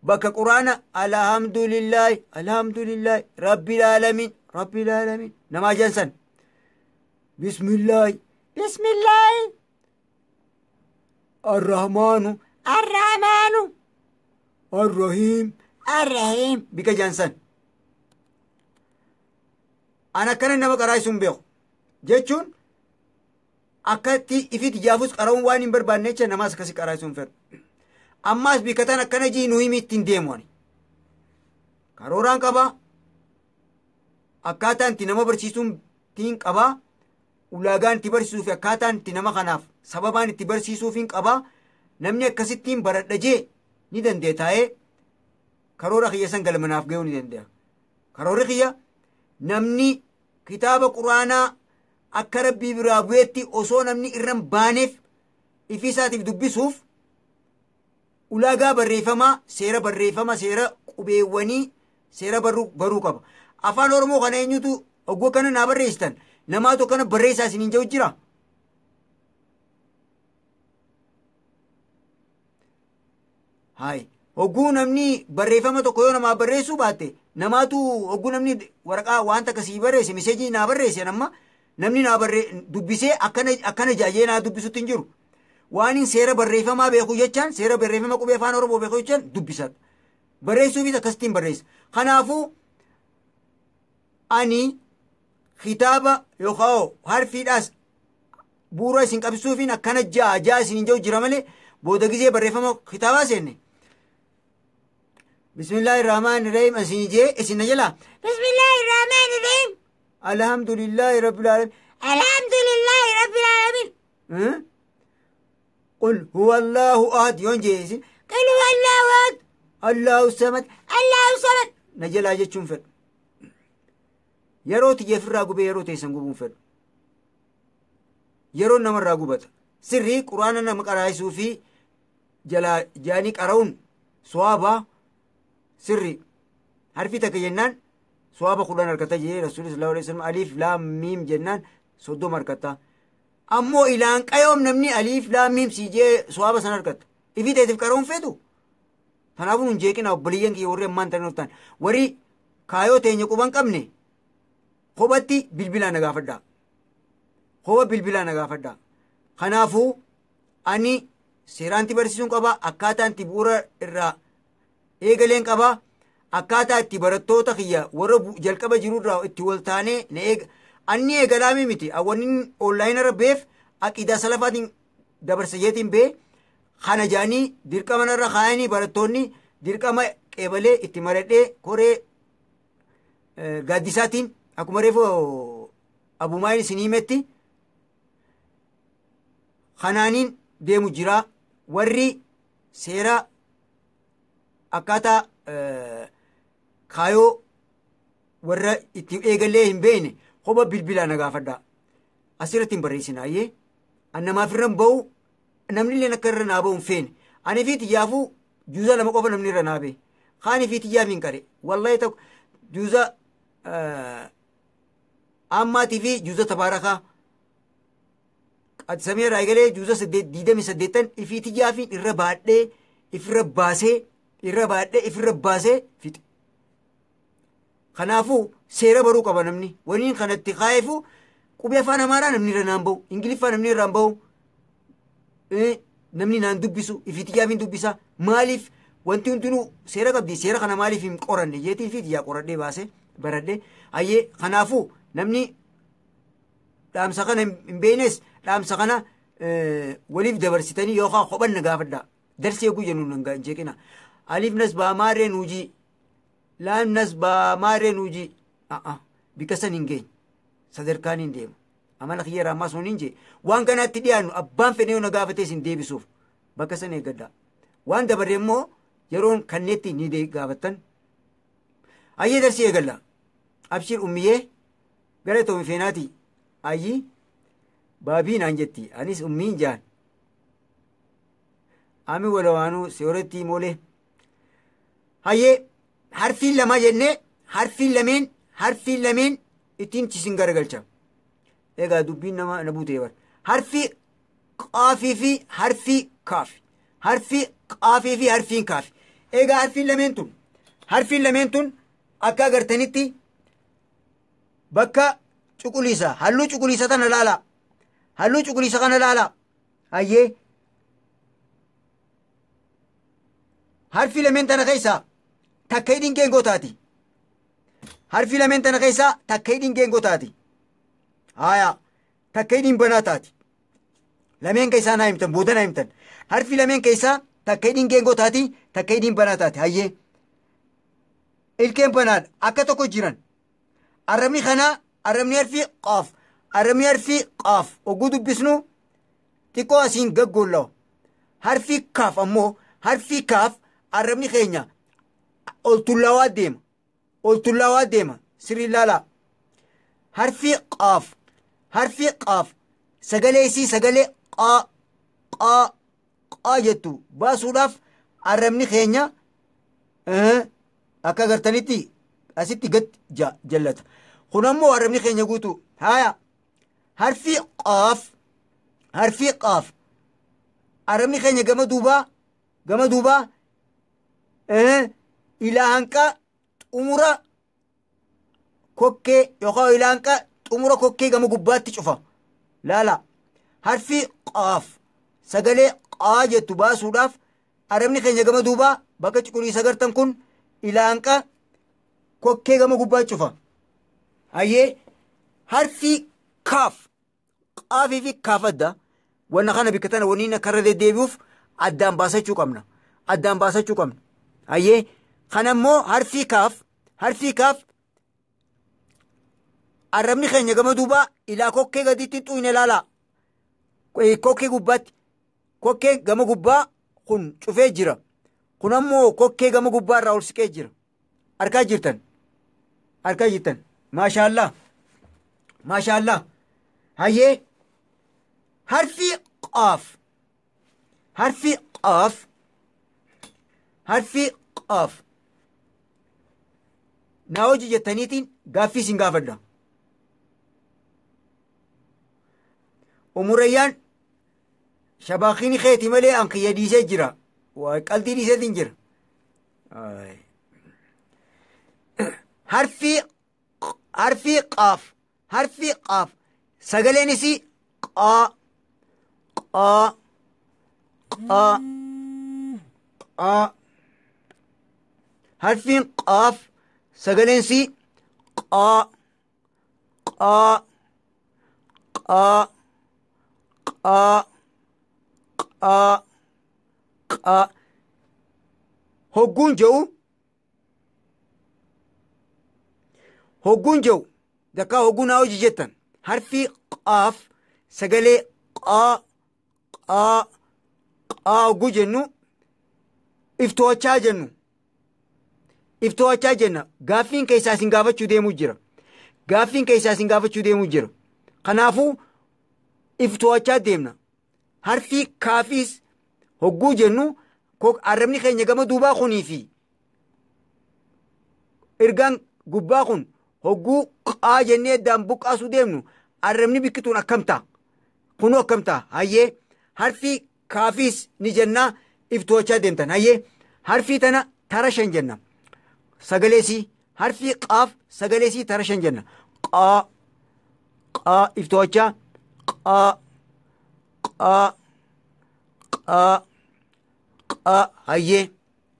bakka quraana alhamdulillahi alhamdulillahi rabbil aalamiin rabbil aalamiin namaa jansan bismillahi bismillahi arrahmaanu arrahmaanu arrahiim arrahiim bika jansan. An akkana nama qaraa isun beeku jechuun akkatti ifit jaafus qara'uun waan hin barbaanne jecha namaas akkasi qaraa isun fedhu. Ammaas bikka tan akkana jii nu himi ittiin deemu ani. Karooraan qabaa, akkaataan itti nama barsiisuun tiin qabaa, ulaagaan itti barsiisuu fi akkaataan itti nama kanaaf sababaan itti barsiisuuf hin qabaa. Namni akkasittiin baradha jee ni dandeenya taa'ee karoora kiyya san galmanaaf ga'uu ni danda'a. Karoorri kiyya namni kitaaba quraanaa akka rabbii biraa bu'eetti osoo namni irra hin baaneef ifii isaatiif dubbisuuf ulaagaa barreeffamaa, seera barreeffama, seera qubeewwanii, seera baruu qaba. Afaan Oromoo kana eenyutu oggoo kana naa barreessitan? Namaatu kana barreessaa isiniin jedhu jira. Hayi, hogguu namni barreeffama tokko yoo namaa barreessuu baatte, namaatu hogguu namni waraqaa waan takka sii barreesse, miseejii naa barreesse, amma namni naa dubbisee akkana jaajee naa dubbisutti hin jiru. Waan hin seera barreeffamaa beeku jechaan, seera barreeffama qubee afaan Oromoo beeku jechaan dubbisadha. Barreessuufis akkasittiin barreessa. Kanaafuu ani kitaaba yookaan harfiidhaas bu'uura isin qabsiisuufiin akkana ja'a ja'a isin hin jiru jira malee booda gizee barreeffama kitaabaa seenne. Bismillahirrahmanirrahim isin jee isin na jalaa. Bismillahirrahmanirrahim. Alhamdulillahi rabbil alamin. Alhamdulillahi rabbil alamin. Qul huwa Allahu ahad yoon jee isin. Qul huwa Allahu ahad. Allahu samad. Allahu samad. Na jalaa jechuun fedhu. Yeroo tiyya ofirraa gubee yeroo teessan gubuun fedhu. Yeroo namarraa gubata. Sirrii quraana nama qaraayisuu fi jalaa jaanii qara'uun suwaabaa sirrii. Harfi takka jennaan suwaaba 10 harkata jee Rasuulli sallallahu alaihi wasallam, aliif laam miim jennaan 30 harkata. Ammoo ilaan qayoom namni aliif laam miim sii jee suwaaba san harkata. Ifii teetiif qara'uun feetu. Kanaafuu nun jeeqina obboleeyyan kiyya warri ammaan tan dhuftan. Warri kaayoo teenya quban qabne kophatti bilbilaa na gaafadhaa. Kopha bilbilaa na gaafadhaa. Kanaafuu ani seeraanti barsiisuun qaba, akkaataa itti bu'uura irraa eegaleen qaba, akkaataa itti barattoota kiyya warra jalqaba jirurraa itti wal taanee na eega. Anni eegalaamii miti. Wanni onlaayinii irra beef aqiidaa salafaatiin dabarsa jeetiin bee kana jaanii dirqama narra kaayanii barattoonni dirqama qeebalee itti maradhee koree gaaddisaatiin akkuma reefu abumaan isin himetti kanaaniin deemu jira. Warri seera akkaataa kaayoo warra itti eegalee hin beekne kopha bilbilaa na gaafadhaa. Asirratti hin barreessinaayyee. An namaaf irra hin ba'u, namni illee akka irra naa ba'u hin feene. Ani fi xiyyaafuu juuza 2 qofa namni irra naa ba'e. Kaani fi xiyyaaf hin qare. Wallahi tokko juuza ammaatii fi juuza tabaarakaa. Samii irraa eegalee juuza 28 ifii xiyyaafiin irra baadhee ifirra baasee irra baadhee ifirra baasee fixe. Kanaafuu seera baruu qaba namni. Waliin kanatti kaayefu qubee afaan Amaaraa namni irra naan bahu, Ingiliffaa namni irra hin bahu, namni naan dubbisu, ifii xiyyaafiin dubbisa. Maaliif wanti hundinuu seera qabdi, seera kana maaliif hin qoranne jeetii fi xiyyaa qoradhee baasee baradhee. Hayyee kanaafuu namni dhaamsa kana hin beeknes dhaamsa kana waliif dabarsitanii yookaan kophan na gaafadhaa. Darsee eeguu jennu hin jeeqina. Aliif nasbaa maarree nuujii. Laam nasbaa maarree nuujii. Bika san hin geenye. Sadarkaan hin deemu. Amala kiyya irraa ammas hin jee. Waan kanatti dhiyaannu abbaan fedhee na gaafatee isin deebisuuf bakka san eeggadhaa. Waan dabarre immoo yeroon kanneetti ni gaafattan. Hayyee darsii eegalla. Abshir ummiyyee. Galatoomi feenaati. Ayyi baabii naan jetti. Anis ummiin jaan. Ami walawaanuu seeratti moolee. Hayyee harfiin lama jennee harfiin lameen ittiin isin garagalcha. Egaa dubbiin nama na buutee bara. Harfi qaafii fi harfi kaafi. Harfi qaafii fi harfiin kaafi. Egaa harfiin lameen tun akka agartanitti bakka cuquliisa, halluu cuquliisa tana laala. Halluu cuquliisa kana laala. Hayyee. Harfi lameen tana keessaa takka hidhiin geengoo taati. Harfi lameen tana keessaa takka hidhiin geengoo taati. Haaya, takka hidhiin banaa taati. Lameen keessaa naa himtan, booda naa himtan. Harfi lameen keessaa takka hidhiin geengoo taati, takka hidhiin banaa taati. Hayyee. Ilkeen banaadha. Akka tokko jiran. Arrabni kanaa, arrabni harfi qaaf. Arrabni harfi qaaf. Oguu dubbisnu xiqqoo asiin gaggoollawa. Harfi kaaf ammoo, harfi kaaf, arrabni keenya ol tullaawaa deema. Ol tullaawaa deema. Sirrii ilaalaa. Harfi qaaf. Harfi qaaf. Sagalee isii, sagalee qaa qaa qaa jettu baasuudhaaf arrabni keenya akka agartanitti asitti gad jallata. Kun ammoo arrabni keenya guutuu. Haaya. Harfi qaaf. Harfi qaaf. Arrabni keenya gama duubaa ilaa hanqa xumura kokkee yookaan ilaa hanqa xumura kokkee gama gubbaatti cufa. Laala. Harfi qaaf sagalee qaa jettu baasuudhaaf arrabni keenya gama duubaa bakka cuquliisa gartan kun ilaa hanqa kokkee gama gubbaa cufa. Hayyee, harfi kaaf, qaafii fi kaaf adda. Wanna kana bikka tana wanni akka irra deddeebi'uuf addaan baasachuu qabna. Addaan baasachuu qabna. Hayyee, kana immoo harfi kaaf arrabni keenya gama duubaa ilaa kokkee gaditti xuyne ilaalaa. Kokkee gubbaatti, kokkee gama gubbaa kun cufee jira. Kun ammoo kokkee gama gubbaa irraa ol siqee jira. Argaa jirtan. Argaa jirtan. Maashaallah. Maashaallah. Hayyee, harfi qaaf. Harfi qaaf. Harfi qaaf. Naa hojii jettaniitiin gaaffii isin gaafadha. Umurayyaan shabaakiini keeti malee an kiyya dhiisee jira. Waa qalbii dhiiseetiin jira. Harfi qaaf sagaleen isii qaa qaa qaa qaa. Harfiin qaaf sagaleen isii qaa qaa qaa qaa qaa qaa hogguun jedhu, dakkaa hogguun haa hojii jettan, harfi qaaf sagalee qaa qaa qaa hogguu jennu iftoochaa jennu, iftoochaa jenna. Gaaffiin keessaa isin gaafachuu deemuu jira. Gaaffiin keessaa isin gaafachuu deemuu jira. Kanaafuu iftoochaa deemna. Harfi kaafiis hogguu jennu arrabni keenya gama duubaa kunii fi ergaan gubbaa kun hogguu qaa jennee addaan buqqaasuu deemnu arrabni bikkituun akkam ta'a? Kunuu akkam ta'a? Hayyee, harfi kaafiis ni jennaa, iftoochaa deemtan. Hayyee, harfii tana tara shan jenna. Sagaleesii harfi qaaf sagaleesii tara shan jenna. Qaa qaa, iftoochaa, qaa qaa qaa qaa. Hayyee,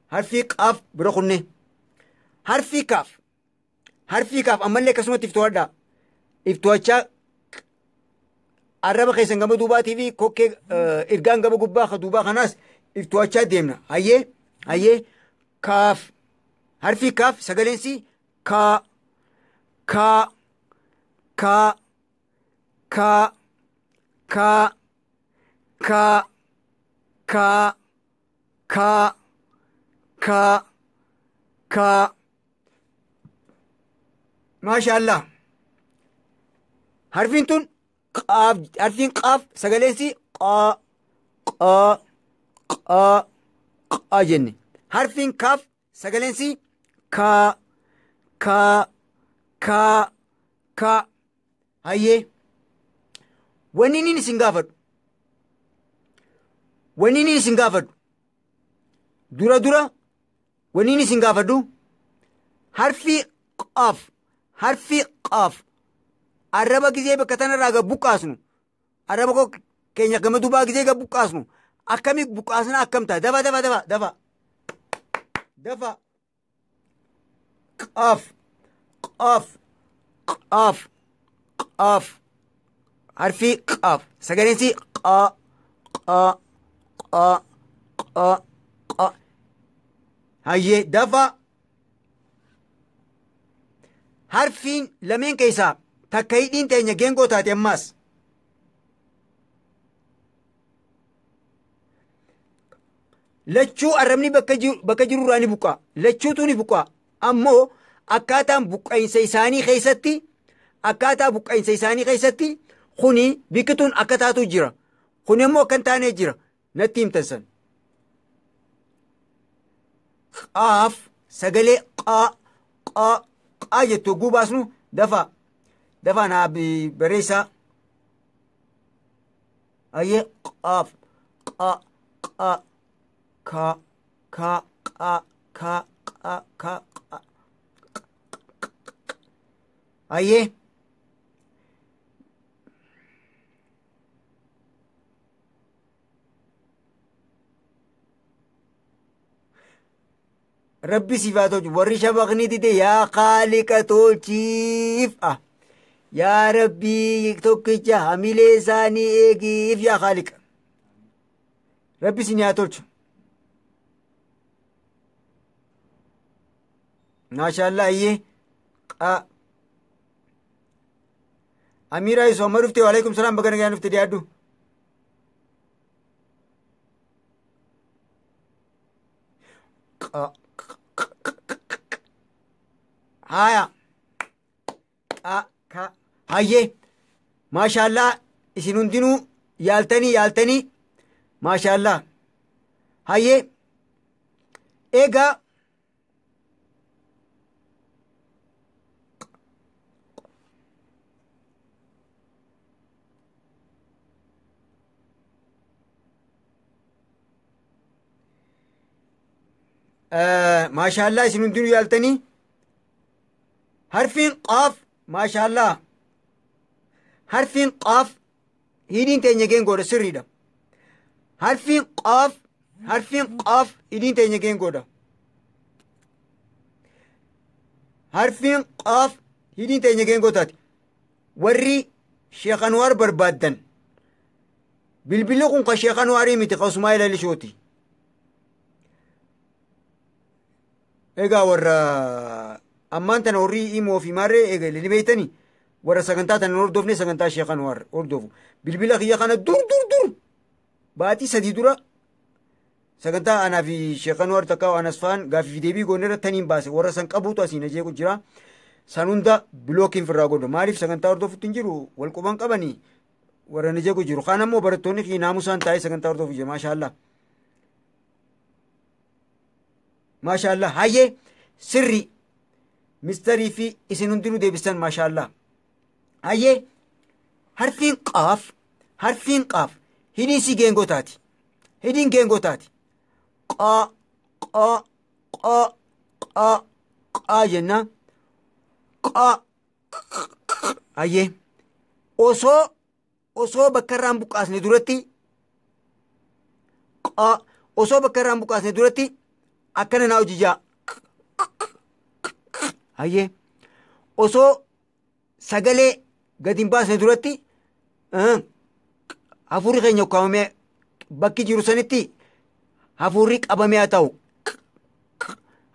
harfii qaaf bira kunne. Harfii kaaf ammallee akkasumatti iftoodha. Iftoochaa arraba keessan gama duubaatii fi kokkee ergaan gama gubbaa ka duubaa kanaas iftoochaa deemna. Hayyee, kaaf, harfii kaaf sagaleensi kaa kaa kaa kaa kaa kaa kaa kaa kaa kaa. Maashaallah. Harfiin tun qaaf, harfiin qaaf sagaleensi qaa qaa qaa qaa jenne. Harfiin kaaf sagaleensi kaa kaa kaa kaa. Hayyee, wanni inni isin gaafadhu, wanni inni isin gaafadhu dura dura, wanni inni isin gaafadhu harfii qaaf, harfii qaaf arraba gizee bakka tanarraa gad buqqaasnu, arraba koo keenya gama duubaa gizee gad buqqaasnu akkamii buqqaasna, akkam ta'a? Dafa dafa dafa dafa dafa. Qaaf qaaf qaaf qaaf, harfii qaaf sagaleensi qaa qaa qaa qaa qaa. Hayyee, dafa. Harfiin lameen keessaa takka hidhiin teenya geengoo taate ammaas lachuu arrabni bakka jiru, bakka jirurraa ni buqqaa, lachuutu ni buqqaa. Ammoo akkaataan buqqa'insa isaanii keessatti, akkaataa buqqa'insa isaanii keessatti kuni biqiltuun akka taatu jira, kun immoo akka hin taane jira. Natti himtan san. Qaaf sagalee qaa qaa qaa jettu hogguu baasnu, dafa dafa naa barreessaa. Ayyee, qaaf qaa qaa ka ka qa ka qa ka qa. Ayyee, Rabbi siif haa tolchu. Warri shabaqni dide, yaa Khaaliqa tolchiif. Ah, yaa Rabbii tokkicha, hamilee isaanii eegiif, yaa Khaaliqa. Rabbi isin haa tolchu. Maashaallah. Ayyee, qa Amiraa Yusuf amma dhufte. Waalaikum salaam, baga nagaan dhufte, dhiyaadhu. Qa haya qa ka. Hayyee, maashaallah, isin hundinuu yaaltanii yaaltanii, maashaallah. Hayyee, egaa maashaallah, isin hundinuu yaaltanii. Harfiin qaaf, maashaallah, harfiin qaaf hidhiin teenya geengoodha, sirriidha. Harfiin qaaf, harfiin qaaf hidhiin teenya geengoodha. Harfiin qaaf hidhiin teenya geengoo taati. Warri Sheekh Anwaar barbaaddan, bilbilli kun ka Sheekh Anwaarii miti, ka Usmaa'il Alishooti. Egaa warra ammaan tana warri imoo fi maarree eegale ni beeytanii, warra sagantaa tana hin hordofne, sagantaa Sheekh Anwaar hordofu, bilbila kiyya kana dur dur dur baatii 3 dura sagantaa anaa fi Sheekh Anwaar takka anas faan gaafii fi deebii goone irra taniin baase. Warra san qabuutu asiin ajeequ jira. San hunda blockiin firraa godhu. Maaliif sagantaa hordofutti hin jiru, wal quban qabanii warra na jeequ jiru. Kaan ammoo barattoonni kiyya naamusaan taa'ee sagantaa hordofu jira. Maashaallah, maashaallah. Hayyee, sirri misterii fi isin hundinuu deebisan, maashaallah. Hayyee, harfiin qaaf, harfiin qaaf hidhiin si geengoo taati, hidhiin geengoo taati. Qaa qaa qaa qaa qaa jenna. Qaa. Hayyee, osoo bakka irraan buqqaasne duratti, qaa, osoo bakka irraan buqqaasne duratti akkana naa hojijaa. Hayyee, osoo sagalee gadi hin baasne duratti hafuurri keenya ukkaamamee bakki jiru sanitti hafuurri qabamee haa ta'u.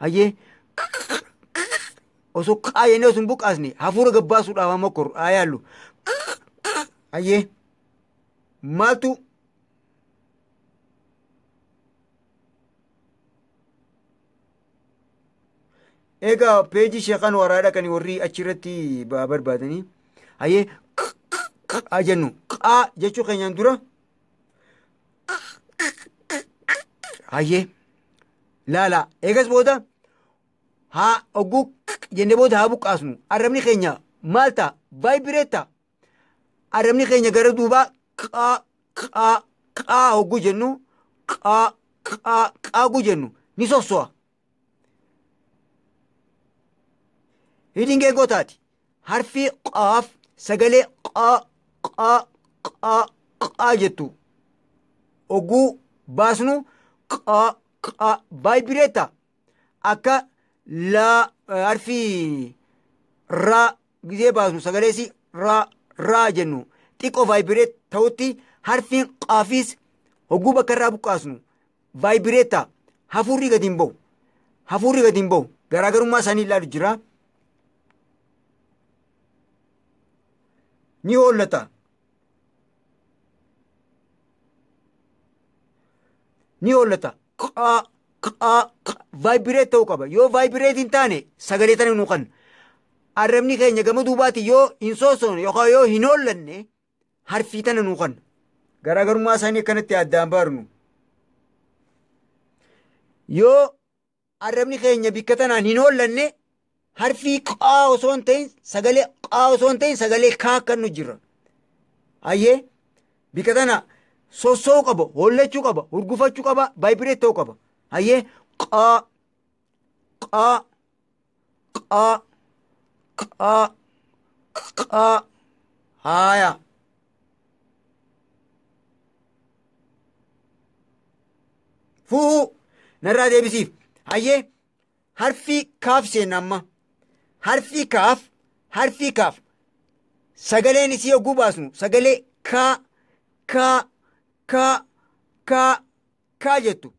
Hayyee, osoo qaayennee osoo hin buqqaasne hafuura gabbaasuudhaaf amma koru haa yaallu. Hayyee, maaltu egaa peejii Sheekh Anwaraa dhaqanii warri achirratti barbaadanii. Hayyee, qaa jennu qaa jechuu keenyaan dura hayyee laala eegas booda haa ogguu jennee booda haa buqqaasnu arrabni keenya maal ta'a vibrate ta'a arrabni keenya gara duubaa qaa qaa qaa hogguu jennu qaa qaa qaa hogguu jennu ni sosso'a. Hidhiin geengoo taati. Harfii qaaf sagalee qaa qaa qaa qaa jettu hogguu baasnu qaa qaa vibrate ta'a. Akka laa harfii raa gizee baasnu sagaleesi raa raa jennu xiqqoo vibrate ta'utti harfiin qaafis hogguu bakka irraa buqqaasnu vibrate ta'a. Hafuurri gadi hin ba'u. Hafuurri gadi hin ba'u. Garaagarummaa isaanii ilaalu jira. Ni hollata. Ni hollata. Qaa qaa vibrate ta'uu qaba. Yoo vibrate hin taane sagalee tana nu kan. Arrabni keenya gama duubaati yoo hin sossoone yookaan yoo hin hollanne harfii tana nu kan. Garaagarummaa isaanii akkanatti addaan baarnu. Yoo arrabni keenya bikka tanaan hin hollanne harfii qaa osoo hin ta'in sagalee qaa osoo hin ta'in sagalee kaa kan nu jira. Hayyee bikka tana sosso'uu qaba, hollachuu qaba, hurgufachuu qaba, vibrate ta'uu qaba. Hayyee qaa qaa qaa qaa qaa haaya. Fuu narraa deebisiif. Hayyee harfii kaaf seenna amma. Harfii kaaf harfii kaaf sagaleen isii yogguu baasnu sagalee kaa kaa kaa kaa kaa jettu.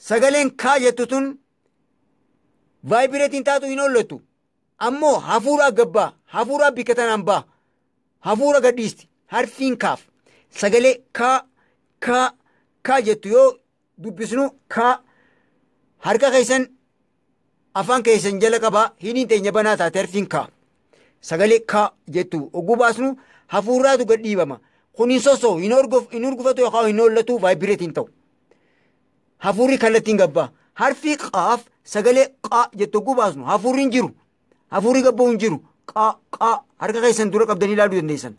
Sagaleen kaa jettu tun vibrate'n taatu hin hollattu. Ammoo hafuura gabbaa hafuura bikka tanaan baa hafuura gadhiisti harfiin kaaf sagalee kaa kaa kaa jettu yoo dubbisnu kaa harka keessan afaan keessan jala qabaa hidhiin teenya banaa taate harfiin kaa sagalee kaa jettu ogguu baasnu hafuuraatu gad dhiibama. Kun hin sosso'u hin hurgufatu yookaan hin hollatu vibrate hin ta'u. Hafuurri kallattiin gabbaa. Harfii qaaf sagalee qaa jettu ogguu baasnu hafuurri hin jiru. Hafuurri gabba'u hin jiru. Qaa qaa harka keessan dura qabdanii ilaaluu dandeessan.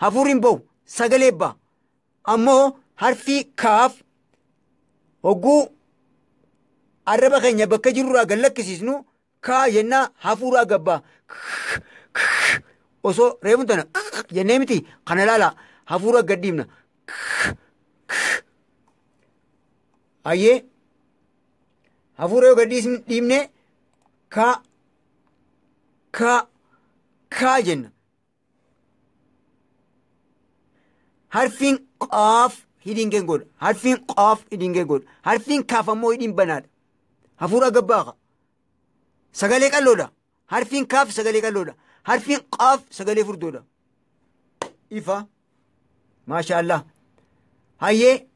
Hafuurri hin ba'u sagalee ba'a. Ammoo harfii kaaf hogguu arraba keenya bakka jirurraa gad lakkisiisnu kaa jennaa hafuuraa gabbaa. Osoo reefuun tana jennee miti kana ilaala hafuura gad dhiibna. Hayyee hafuura yoo gad dhiibne kaa kaa kaa jenna. Harfiin qaaf hidhiin geengoodha. Harfiin qaaf hidhiin geengoodha. Harfiin kaaf ammoo hidhiin banaadha. Hafuura gabbaaqa. Sagalee qalloodha. Harfiin kaaf sagalee qalloodha. Harfiin qaaf sagalee furdoodha. Ifa. Maashaallah. Hayyee.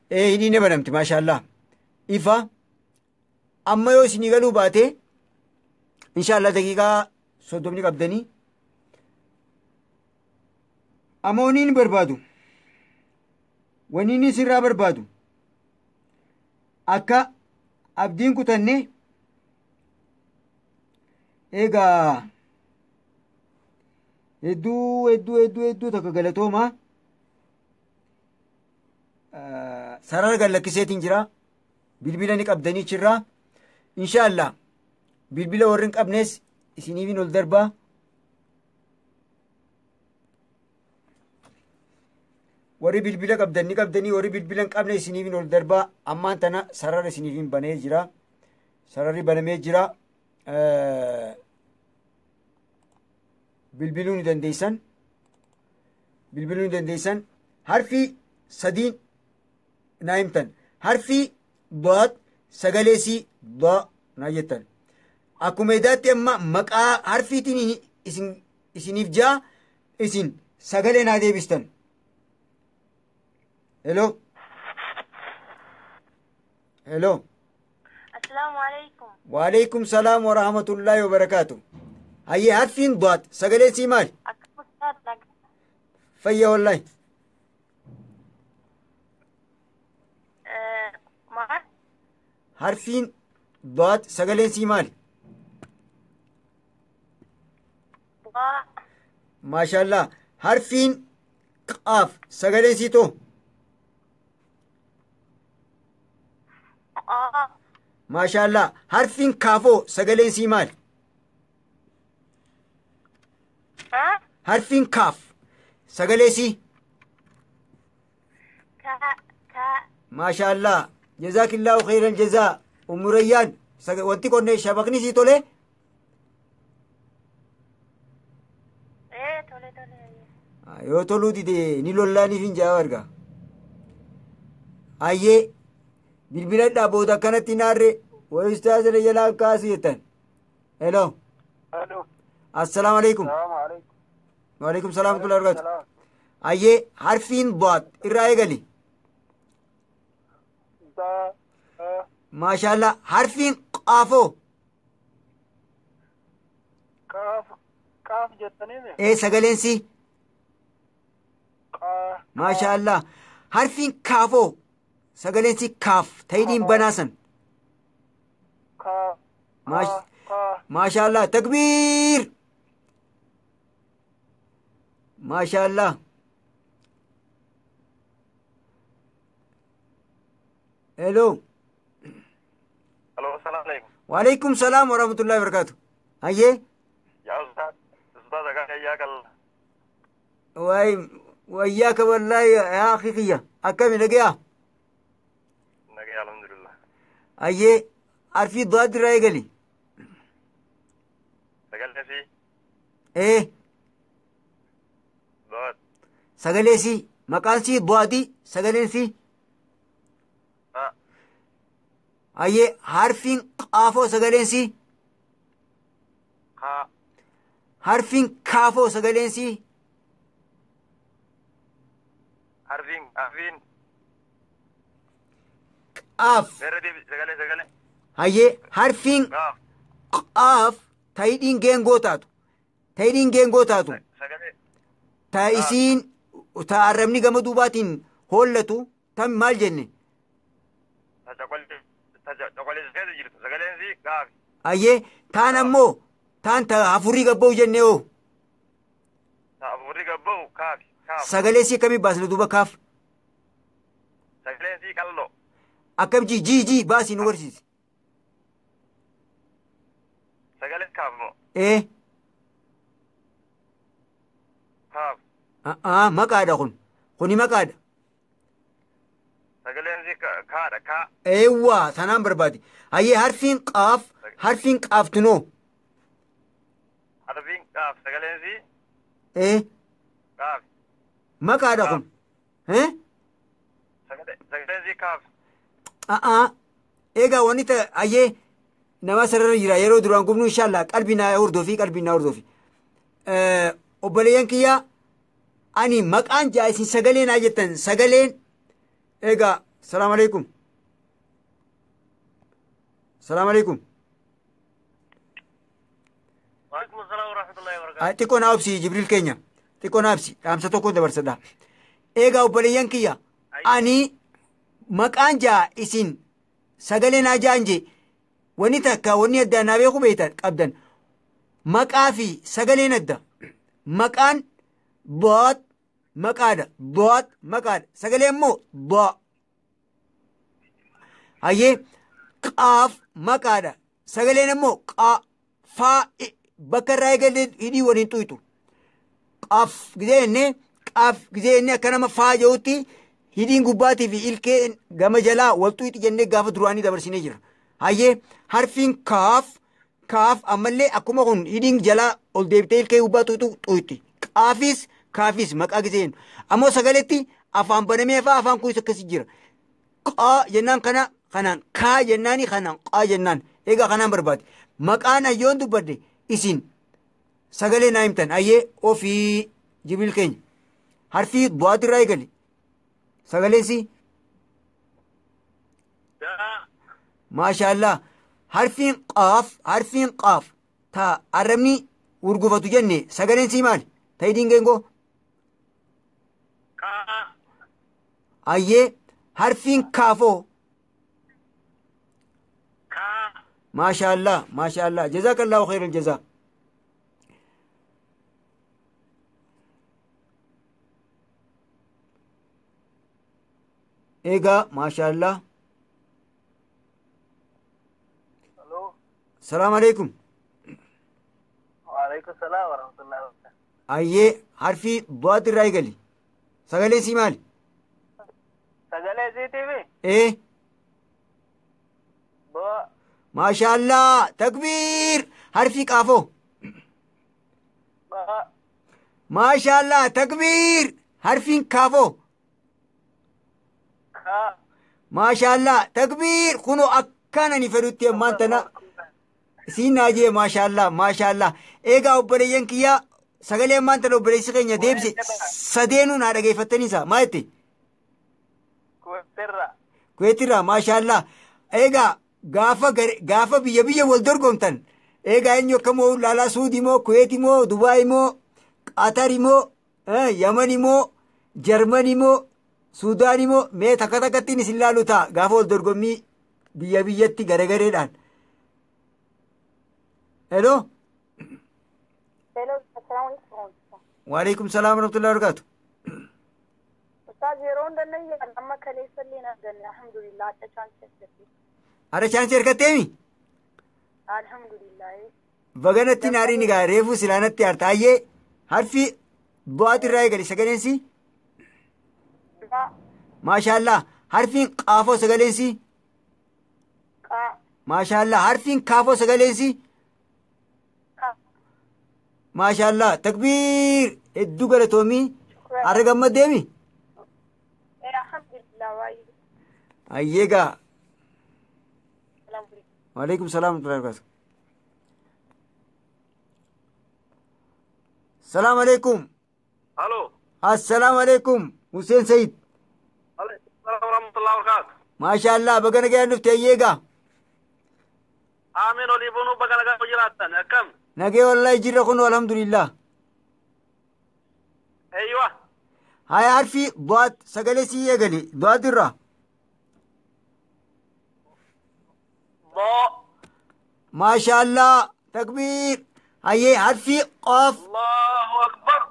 Hidhiin ni banamti maashaallah. Ifa. Amma yoo isinii galuu baate inshaallah daqiiqaa 30 qabdanii. Amma wanni inni barbaadu wanni inni sirraa barbaadu akka abdiin kutanne egaa hedduu hedduu hedduu hedduu takka galatooma sarara gad lakkiseetiin jira bilbila ni qabdanii jirra inshaallah bilbila warri hin qabnes isiniifin ol darbaa. Warri bilbila qabdan ni qabdanii warri bilbila hin qabne isiniifin ol darbaa. Ammaan tana sarara isiniifin banee jira. Sararri banamee jira. Bilbiluu ni dandeessan. Bilbiluu ni dandeessan. Harfii sadiin naa himtan. Harfii daad sagalee sii daa naa jettan. Akkuma edaatti amma maqaa harfiitiin isiniif jaa isin sagalee naa deebistan. Hello. Hello. Assalamu alaikum. Waalaikum salaam wa rahmatullahi wa barakaatu. Hayyee, harfiin daad sagaleen sii maali? Akkam ustaad, nagaa? Fayya wallahi. Maal? Harfiin daad sagaleen sii maali? Waa. Maashaallah. Harfiin qaaf sagaleen sii too? Qaa. Maashaallah. Harfiin kaafoo sagaleen sii maali? Ha? Harfiin kaaf sagalee sii? Ka. Ka. Maashaallah. Jazaakillaahu khayran jazaa. Umurayyaan wanti qonnee shabaqni sii tole? Ee, tole tole. Yoo toluu dide ni lollaaniif hin jaa arga. Hayyee, bilbiladhaa booda akkanatti naarre wayi ustaazana jalaan kaasu jettan. Hello. Alo. Assalaamu alaikum. Salaamu alaikum. Waalaikum salaam wa rahmatullahi wa barakatuh. Salaam. Hayyee, harfiin daad irraa eegali. Da. Maashaallah. Harfiin qaafoo? Qaaf. Qaaf jettanii? Ee, sagaleen sii? Qaa. Maashaallah. Harfiin kaafoo sagaleen sii kaaf ta'idiin banaasan? Ka. Ka. Maashaallah. Takbiir. Maashaallah. Hello. Alo, salaam alaikum. Waalaikum salaam wa rahmatullahi wa barakatuh. Hayyee. Yaa ustaad, ustaad hayyaaka Allah. Waay wayyaaka wallaahi yaa akhi kiyya, akkami, nagayaa? Nagaya, alhamdulillah. Hayyee, harfii daad irraa eegali. Sagalee sii? Ee. Daad. Sagalee sii, maqaan sii daadii, sagaleen sii? Ha. Hayyee, harfiin qaafoo sagaleen sii? Haa. Harfiin kaafoo sagaleen sii? Harfiin. Qaaf. Meerra deebi, sagalee sagalee. Hayyee, harfiin Qaaf. qaaf ta'idiin geengoo taatu, ta'idiin geengoo taatu. Sagalee. Ta isiin ta arrabni gama duubaatiin hollatu tam maal jenne? Ta coqolisa keessa jirtu sagaleen sii qaafi. Hayyee, taan ammoo taan ta hafuurri gabba'u jenne hoo? Ta hafuurri gabba'u kaafi. Kaaf. Sagalee sii akkamii baasne duuba kaaf? Sagaleen sii qalloo. Akkam jii jii jii baasii nu barsiisi. Sagaleen kaaf moo? Ee. Kaaf. A'aa, maqaadha kun, kuni maqaadha. Sagaleen sii kaadha, kaa. Eewwaa, sanaan barbaade. Hayyee, harfiin qaaf, harfiin qaaftunoo? Harfiin qaaf sagaleen sii Ee. qaaf. Maqaadha kun ee. Sagaleen sii kaaf. A'aa, eegaa wanni ta hayyee, nama sarara jira yeroo duraan gubnu inshallah qalbii naa hordoofi, qalbii naa hordoofi. Obboleeyyan kiyyaa, ani maqaan jaa, isin sagalee naa jettan sagaleen. Eegaa, salaam alaikum, salaam alaikum. Waalaikum salaam wa rahmatullahi wa barakatuh. Xiqqoo naa obsi, Jibriil keenya, xiqqoo naa obsi, dhaamsa tokko dabarsadha. Eegaa obboleeyyan kiyya, ani maqaan jaa, isin sagalee naa jaan jee. Wanni takka wanni addaa naa beeku beektan qabdan, maqaa fi sagaleen adda. Maqaan daad maqaadha, daad maqaadha, sagalee immoo daa. Hayyee, qaaf maqaadha, sagaleen immoo qaa faa bakka irraa eegalee hidhii waliin xuyxu. Qaaf gizee jennee, qaaf gizee jennee akka nama faa jedhutti hidhiin gubbaatii fi ilkee gama jalaa wal xuyxi jennee gaafa duraanii dabarsinee jira. Hayyee, harfiin kaaf, kaaf ammallee akkuma kun hidhiin jalaa ol deebitee ilkee gubbaa xuyxu xuyxi. Qaafis kaafis maqaa gizee jennu. Ammoo sagaletti afaan banamee faa afaan kunis akkasii jira. Qaa jennaan kana kanaan kaa jennaani, kanaan qaa jennaan. Egaa kanaan barbaade. Maqaan ayyoon dubbadde isin sagalee naa himtan. Hayyee, ofii Jibriil keenya. Harfii du'aatirraa eegali. Sagaleen si? Daa. Maashaallah. Harfiin qaaf, harfiin qaaf ta arrabni urgufatu jenne sagaleen sii maali? Ta'idiin geengoo. Kaa. Ayyee, harfiin kaafoo? Kaa. Maashaallah, maashaallah, jazaakallaahu khayral jazaa. Egaa maashaallah. Aloo. Salaam alaikum. Waalaikum salaam warahmatullahi wabarakatuh. Ayyee, harfii bu'aatti irraa eegali. Sagaleen sii maali? Sagalee isiitiifi? Ee. Boo. Maashaallah, takbiir. Harfii qaafoo? Baa. Maashaallah, takbiir. Harfiin kaafoo? Kaa. Maashaallah, takbiir. Kunoo akkaan ani fedhutti ammaan tana siin naa jee. Maashaallah, maashaallah. Eegaa obboleeyyan kiyyaa, sagalee ammaan tana obboleessi keenya deebise sadeenuu naa dhageeffattaniisa. Maa jette? Kuweetirra. Kuweetirraa, maashaallah. Eegaa gaafa gaafa biyya biyya wal dorgomtan eegaa eenyu akka moo laalaa, Suudii moo, Kuweeti moo, Dubaay moo, Qatari moo, Yamani moo, Jarmani moo, Suudaani moo, mee takka takkattiin isin laalu ta'a gaafa wal dorgommii biyya biyyatti garagareedhaan. Hello. Hello, assalamu alaikum. Waalaikum salaam warahmatullahi wabarakatuh. Ustaaz, yeroo hunda nan yaala, amma kaleessa illee na arganne, alhamdulillah, adda chaansii argatte. Ara chaansii harkatteemi? Alhamdulillah. Baganatti naariin egaa reefuu silaanatti aarta. Ayyee, harfi bu'aati irraa eegali sagaleensi. Ba. Maashaallah. Harfiin qaafoo sagaleensi? Qaa. Maashaallah. Harfiin kaafoo sagaleensi? Ka. Maashaallah, takbiir. Hedduu galatoomii. Har'a gammaddeemi? Eh, alhamdulillah, baay'ee. Ayyee gaa. Alhamdulillah. Waalaikum salaam warahmatullahi wabarakatuh. Salaam alaikum. Aloo. Assalaamu alaikum. Hussein Said. Alaikum salaam warahmatullahi wabarakatuh. Maashaallah, baga nagaan dhufte. Ayyee gaa. Amiin, olii bunuu, baga nagaa jiraattan, akkam? Nagee wallahi jirra kun, alhamdulillah. Eeywa. Haya, harfi bu'aat sagalee sii eegali du'aat irraa. Boo. Maashaallah, takbiir. Hayyee, harfi qaaf? Allahu akbar.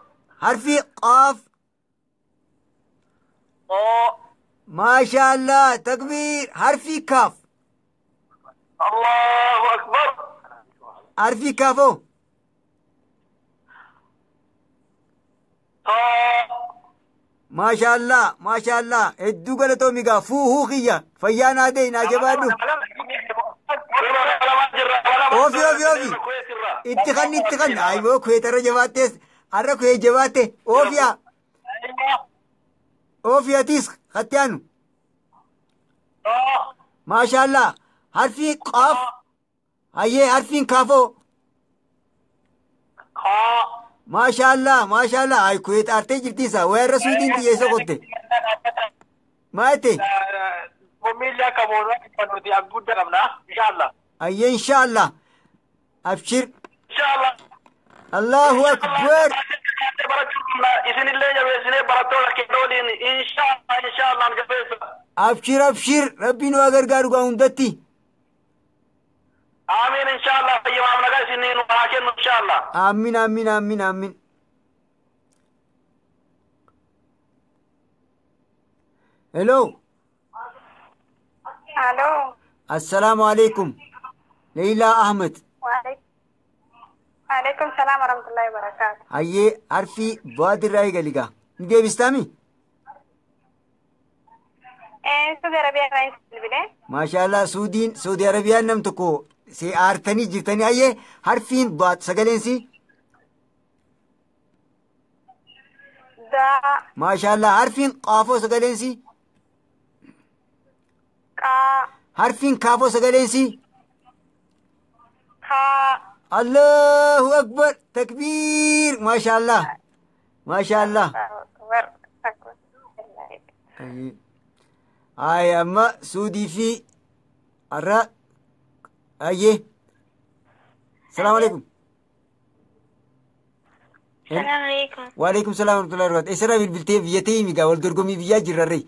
Harfi qaaf? Qoo. Maashaallah, takbiir. Harfi kaaf? Allahu akbar. Harfi kaafoo? Too. Maashaallah, maashaallah, hedduu galatoomi gaa fuuhuu kiyya, fayyaa naa ta'e, naa jabaadhu. Oofi, oofi, oofi. Itti kanni, itti kanni. Ayyoo, kuweetarra jabaattees har'a kuwee jabaatte. Oofiyaa, oofi, atiis katti aanu. Maashaallah. Harfi qaaf? Hayyee, harfiin kaafoo? Koo. Maashaallah, maashaallah. Ay, kuweet aartee jirtiisa wayarra suudiin xiyyeessa qotte. Maa jette? Miilli akka boonaa nuti guddaa qabna. Inshallah. Ayyee, inshaallah, abshir. Inshallah. Allahu akbar. Isinillee jabeessinee barattoota keenya waliin, inshallah, inshallah, jabeessa. Abshir, abshir, rabbiin waa gargaaru gaa hundatti. Amiin, inshallah, fayyimaaf nagaa isinii nu haa kennu, inshallah. Aamin, aamin, aamin, aamin. Hello. Aloo. Assalaamu alaikum, Leilaa Ahmed. Waalaikum salaam warahmatullahi wabarakatuh. Hayyee, harfii bu'aatirraa eegali gaa ni deebistaami? Saudi Arabiyaa irraa hin bilbilee. Maashaallah, Suudiin, Saudi Arabiyaan nam tokko si aartanii jirtanii. Hayyee, harfiin bu'aat sagaleensi? Daa. Maashaallah. Harfiin qaafoo sagaleensi? Qaa. Harfiin kaafoo sagaleensi? Kaa. Allahu akbar, takbiir. Maashaallah, maashaallah. Akbar. Akbar. Ay, amma Suudii fi har'a Ayyee. Salaamu alaikum. Salaamu alaikum. Waalaikum salaam warahmatullahi wabarakatuh. Eessarraa bilbiltee biyya ta'e migaa wal dorgommii biyyaa jirrarree.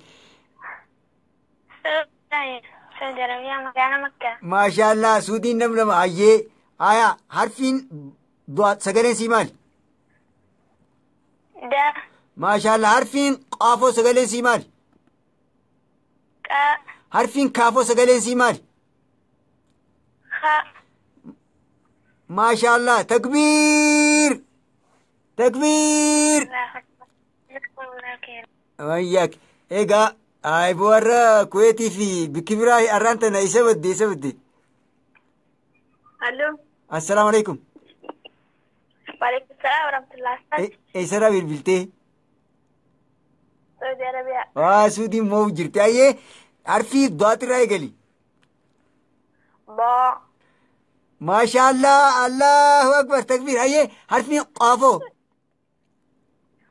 Saudi Arabiyaa magaalaa Makkaa. Maashaallah suudiin nam lama ayyee. Aya harfiin sagaleen sii maali? Da. Maashaallah harfiin qaafoo sagaleen sii maali? Qaa. Harfiin kaafoo sagaleen sii maali? Ha. Maashaallah takbiir. Takbiir. Wayyaak. Egaa ay warra Kuweetii fi bikki biraa arraan tana isa badde isa badde. Allo. Assalaamu alaikum. Waalaikum salaam warahmatullahi. Eessarraa bilbiltee? Saudi Arabiyaa. Waa suudiin moo jirti ayyee harfii du'aatirraa eegali. Baa. Maashaallah Allahu akbar takbiir ayyee harfiin qaafoo.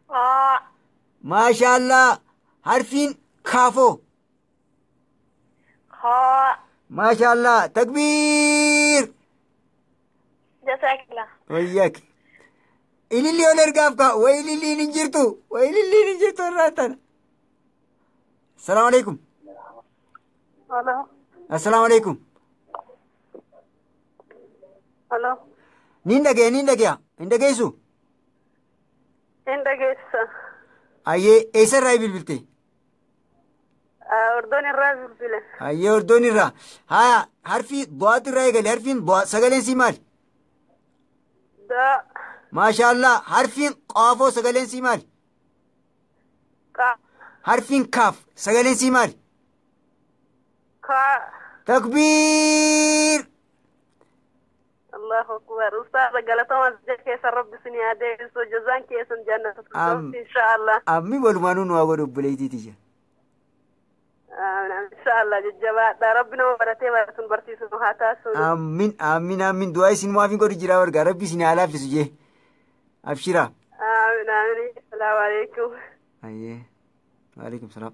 Qaa. Maashaallah harfiin kaafoo. Khaa. Maashaallah takbiir. Jazakallah. Wayyaak. Ililli ol ergaaf kaa way ililliin hin jirtu way ililliin hin jirtu irraa tana. Assalaamu alaikum. Alo. Assalaamu alaikum. Alo. Niin dhagaya niin dhagaya hin dhageessu. Hin dhageessa. Ayyee eessarraa bilbilte? Ordoon irraa bilbile. Ayyee ordoon irraa. Haya harfii du'aatu irraa eegale harfiin du'aa sagaleen sii maali? Da. Maashaallah harfiin qaafoo sagaleen sii maali? Qa. Harfiin kaaf sagaleen sii maali? Kaa. Takbiir. Allahu akbar. Ustaaza galatoomaa keessa rabbi isin yaadeessu jazaan keessan jannata firdausi inshaallah. Ammi walumaanuu nu haa godhu obboleettii tiyya. Inshaallah jajjabaadha. Rabbi nama baratee baratuun barsiisu nu haa taasisu. Amin amin amin du'aa isin maaf hin godhu jira wargaa rabbi isin haa laaffisu jee. Abshira. Amin amin. Assalaamu alaikum. Ayyee. Waalaikum salaam.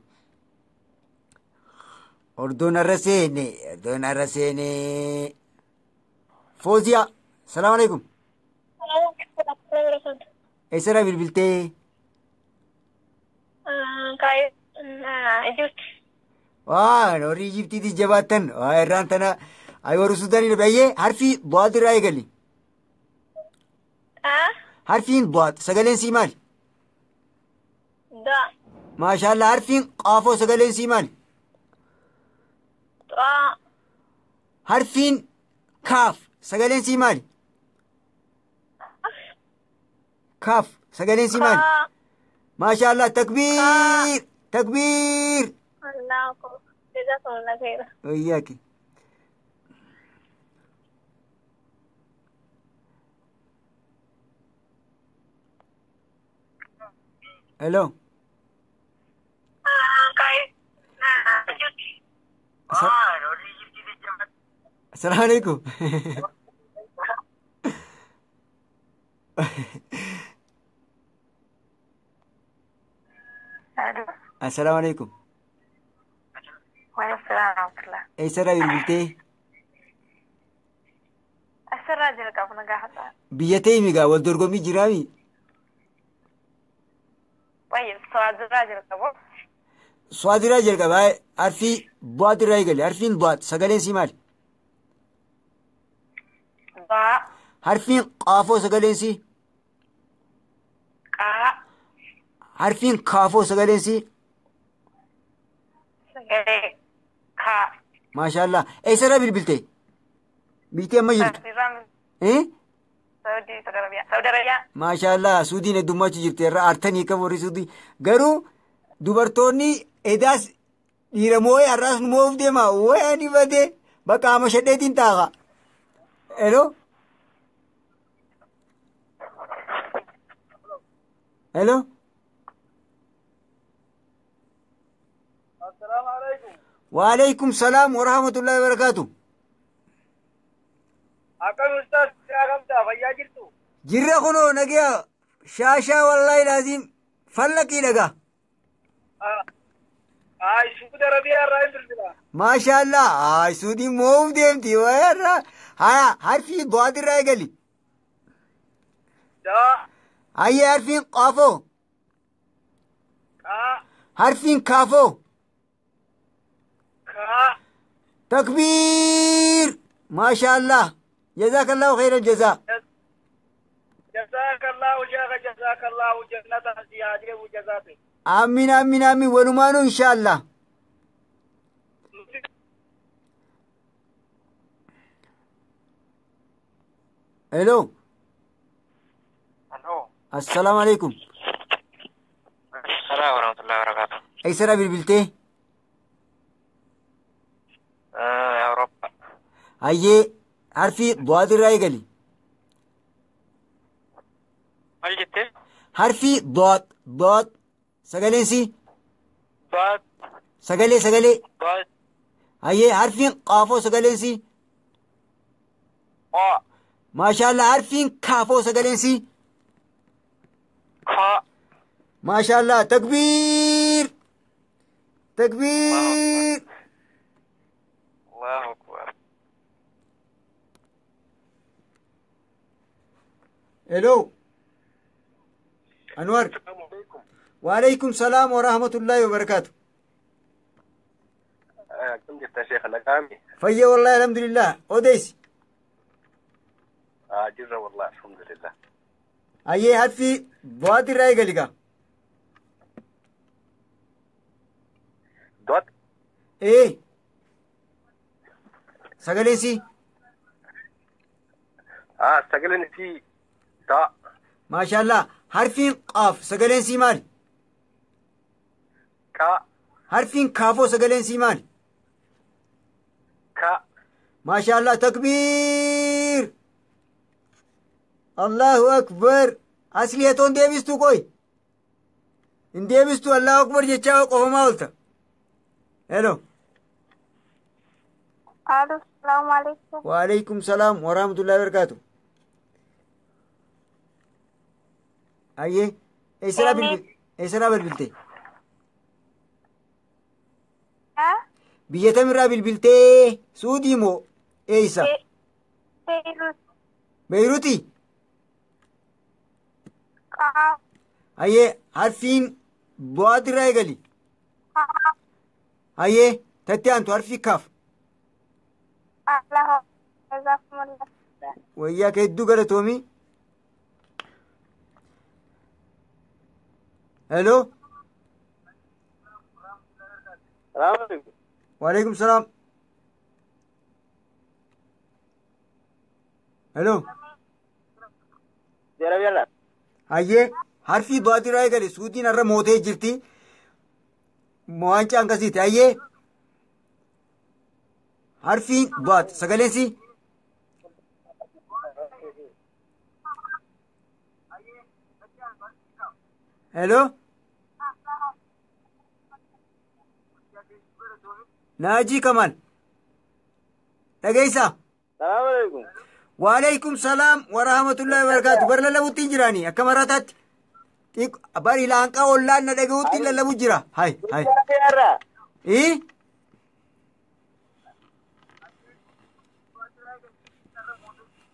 Ordoon arra seene ordoon arra seene. Fooziyaa. Salaamu alaikum. Eessarraa bilbiltee? Egypt. Waa warri Ijiptiitis jabaattan waa irraan tana ay warri Suudaanii baay'ee harfii du'aatu irraa eegali. Harfiin du'aat sagaleen sii maali? Da. Maashaallah harfiin qaafoo sagaleen sii maali? Xaa. Harfiin kaaf sagaleen sii maali? Kaaf sagaleen sii maali? Kaa. Maashaallah takbiir takbiir. Allahu akbar. Jazakumullah khairan. Wayyaaki. Hello. Assalaamu alaikum. Assalaamu alaikum. Waalaikum salaam warahmatullah. Eessarraa bilbiltee? Asirraa jalqabna gaafata. Biyya ta'e migaa wal dorgommii jiraami? Wayyi swaaziraa jalqabu. Swaaziraa jalqaba harfii bu'aatu irraa eegale harfiin bu'aat sagaleen sii maali? Baa. Harfiin qaafoo sagaleen sii? Qaa. Harfiin kaafoo sagaleen sii? Sagalee kaa. Maashaallah. Eessarraa bilbilte? Biitti amma jirtu? Saudi Arabiyaa. Saudi Arabiyaa. Maashaallah Suudiin heddummaachuu jirti irraa artanii kam warri Suudii. Garuu dubartoonni edaas dhiira moo'ee har'aas nu moo'uuf deema. Wayi ani badee bakka ama shadheetiin taa'a. Hello. Hello. Assalaamu alaikum. Waalaikum salaam wa rahmatullahi wa barakaatu. Akkam ustaas kamtaa fayyaa jirtu? Jirra kunoo nagaya shaashaa wallaahi laaziim fallaqii dhagaa. Ay, Suudi Arabiyaa irraa hin bilbila. Maashaallah ay Suudiin moo'uuf deemti wayarra Haya harfii du'aatirraa eegali. Daa. Hayyee harfiin qaafoo. Qaa. Harfiin kaafoo. Kaa. Takbiir. Maashaallah. Jazaakallahu khayran jazaa. Jazaakallahu sheekha jazaakallahu jannata siyaadee jazaate. Amiin amiin amiin walumaanuu inshaallah. Hello. Hello. Assalaamu alaikum. Salaam warahmatullahi wabarakatuh. Eessarraa bilbiltee? Awurooppaa. Hayyee harfii du'aatirraa eegali. Maal jettee? Harfii du'aat du'aat sagaleen si Du'aat. sagalee sagalee. Du'aat. Hayyee harfiin qaafoo sagaleen si. Qaa. Maashaallah harfiin kaafoo sagaleen si. Kaa. Maashaallah takbiir. Takbiir. Allahu akbar. Hello. Anwar. Waalaikum salaam wa rahmatullahi wa barakaatu. Akkam jirta sheekha nagaami? Fayya wallahi alhamdulillah. Odeessi. Jirra wallahi alhamdulillah. Hayyee harfii du'aatirraa eegali gaa. Du'aat. Ee. Sagaleen si. Sagaleen si taa. Maashaallah harfiin qaaf sagaleen sii maali? Kaa. Harfiin kaafoo sagaleen sii maali? Kaa. Maashaallah takbiir. Allahu akbar. Asli atoon deebistuu qoy. Hin deebistuu Allahu akbar jechaa qofamaa oolta. Hello. Alo, salaamu alaikum. Waalaikum salaam wa rahmatullahi wa barakatuh. Hayyee eessarraa bilbilte? Biyya kamirraa bilbiltee? Suudii moo eessa? Beirut. Beeyruutii? Hayyee harfiin du'aatirraa eegali. Hayyee tatti aantu harfii kaaf. Allah jazakumullah. Wayyaa kee hedduu galatoomii. Hello. Salaamu alaikum. Waalaikum salaam. Hello. Jara. Hayyee harfii du'aatirraa eegale suutiin har'a mootee jirti. Waancaan akkasiiti. Hayyee harfiin du'aat sagaleen si. Hello. Naajii Kamal. Dhageessaa. Salaamu alaikum. Waalaikum salaam wa rahmatullahi wa barakaatu. Bar lallabuutti hin jiraani akka maraataatti. Bari laanqaa ollaan na dhaga'uutti lallabu jira. Hai hai. Jara. Ii?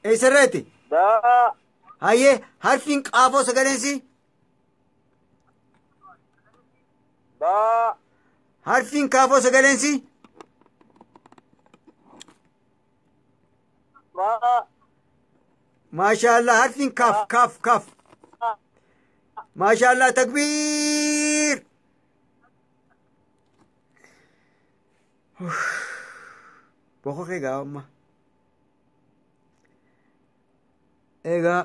Eessarreeti? Daa. Hayyee harfiin qaafoo sagaleen si. Baa. Harfiin kaafoo sagaleen si. Baa. Maashaallah harfiin kaaf kaaf kaaf. Maashaallah takbiir. Boqoqee gaa amma. Egaa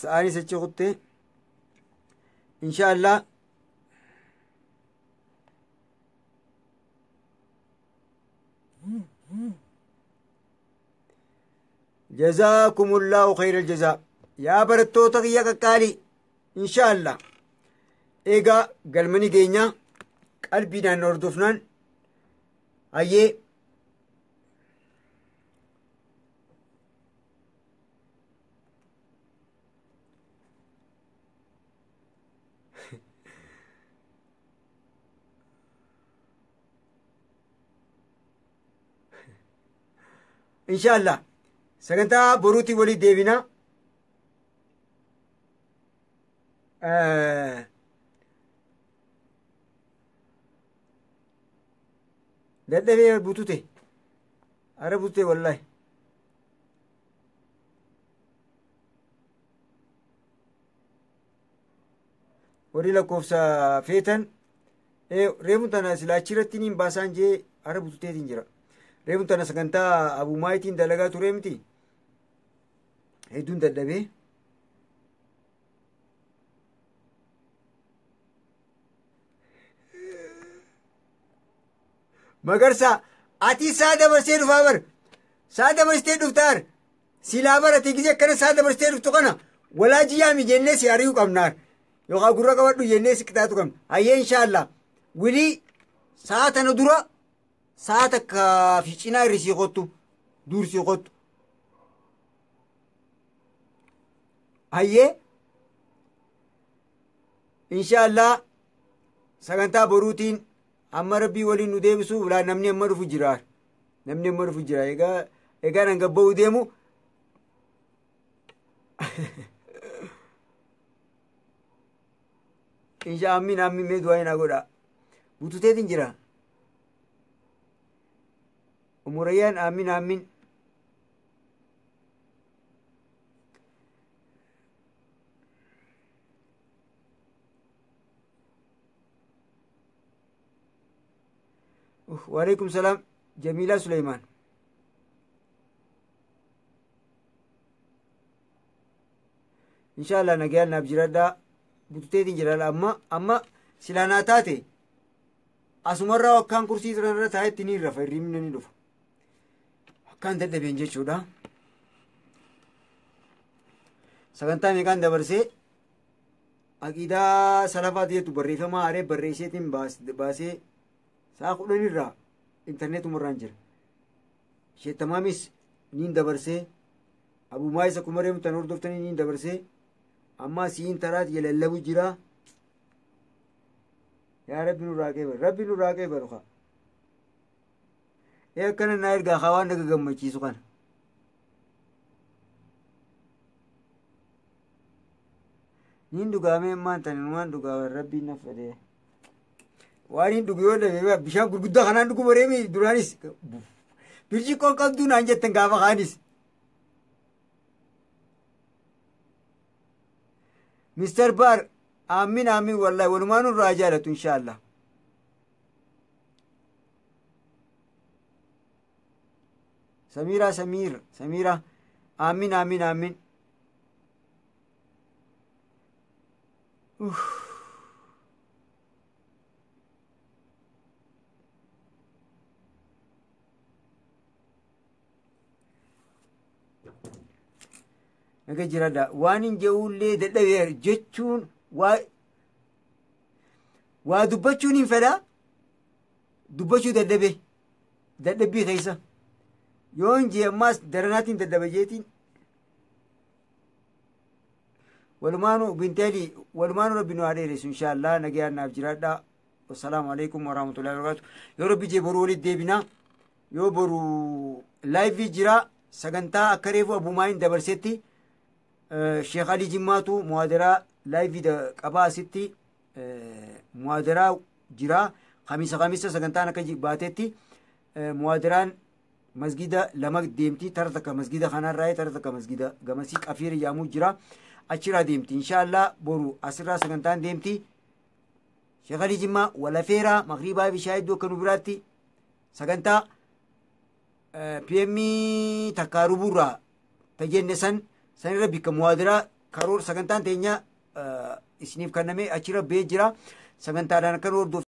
sa'aanis achi kuttee inshaallah Jazaakumullahu khayral jazaa. Yaa barattoota kiyya qaqqaalii inshaallah. Egaa galmani keenya qalbiidhaan hordofnaan hayyee Inshallah sagantaa boruutii walii deebina. Dadhabee butute ara butute wallahi. Warri lakkoofsa feetan reefu tana silaachi irratti niin baasaan jee ara bututeetiin jira. Reefu tana sagantaa abumaayitiin dalagaa ture miti. Hedduun dadhabee. Magarsaa ati saa dabarsee dhufaa bar saa dabarsitee dhuftaar silaa barate gisee akkana saa dabarsitee dhuftu kana walaa jiyyaami jennee si ari'uu qabnaar yookaan gurra qabadhu jennee si qixaatu qabna. Hayyee inshaallah wilii sa'a tana dura sa'a takka fi cinaa irri sii qottu dur sii qottu. Hayyee inshaallah sagantaa boruutiin amma rabbii waliin nu deebisu laa namni amma dhufu jira namni amma dhufu jira egaa nan gabba'uu deemu. Insha ammin ammin mee du'aa hinaa godha bututeetiin jira umurayyaan ammin ammin. وعليكم السلام جميلة سليمان. إن شاء الله نجال نبجردا بتتيتين جلال أما سلانا تاتي أسمرة وكان كرسي ترى تاعي تنير رفع ريمنا نلوف كان تبدأ بينجي شودا سكنتا مكان دبرسي أكيدا سلافات يتبري فما أري بريشتين باس باسي sa'a kudhan irraa intarneetumarraan jira. Sheetamaamis niin dabarsee abumaa isa kuma reemu tan hordoftanii niin dabarsee amma siin taraat yalallabu jira. Yaa rabbi nurraa qeebalu rabbi nurraa qeebalu kaa. Ee akkana naa ergaa kaa waan naga gammachiisu kana. Niin dhugaamee ammaan tani waan dhugaa rabbiin na fedhee. Waan hin dhugu yoo dhabe bishaan gurguddaa kanaan dhugu bareemi duraanis birciqoon qabduu naan jettan gaafa kaanis. Mister Baar aamin aamin wallahi walumaa nurraa jaalatu inshaallah. Samiira Samiir Samiira aamin aamin aamin. Naga jiradha waan hin je'ullee dadhabee jechuun waa dubbachuun hin fedha dubbachuu dadhabe dadhabbii keessa yoo hin jee ammaas daranaatiin dadhaba jeetiin walumaanu binteeli walumaanu rabbi nu haa dheeressu inshaallah nagayaan naaf jiraadha. Wassalaamu alaikum warahmatullahi wabarakatuh. Yoo rabbi jee boruu walitti deebina yoo boru laayivii jira sagantaa akka reefu abumaayin dabarsetti Sheekh Ali Jimmaatu muwaadaraa laayivii qabaa asitti muwaadaraa jira. Kamisa kamisa sagantaan akka baatetti muwaadaraan masgida lama deemti tara takka masgida kanarraa tara takka masgida gamasii qafiir yaamuu jira achirraa deemti inshaallah boru asirraa sagantaan deemti. Sheekh Ali Jimmaa walafeeraa magriibaa fi shaayii akka nu biraatti sagantaa PM takkaa ruburraa tajenne san sanirra bikka muwaadaraa karoora sagantaan teenya isiniif kenname achirra bee jira sagantaadhaan akka nu hordoftan.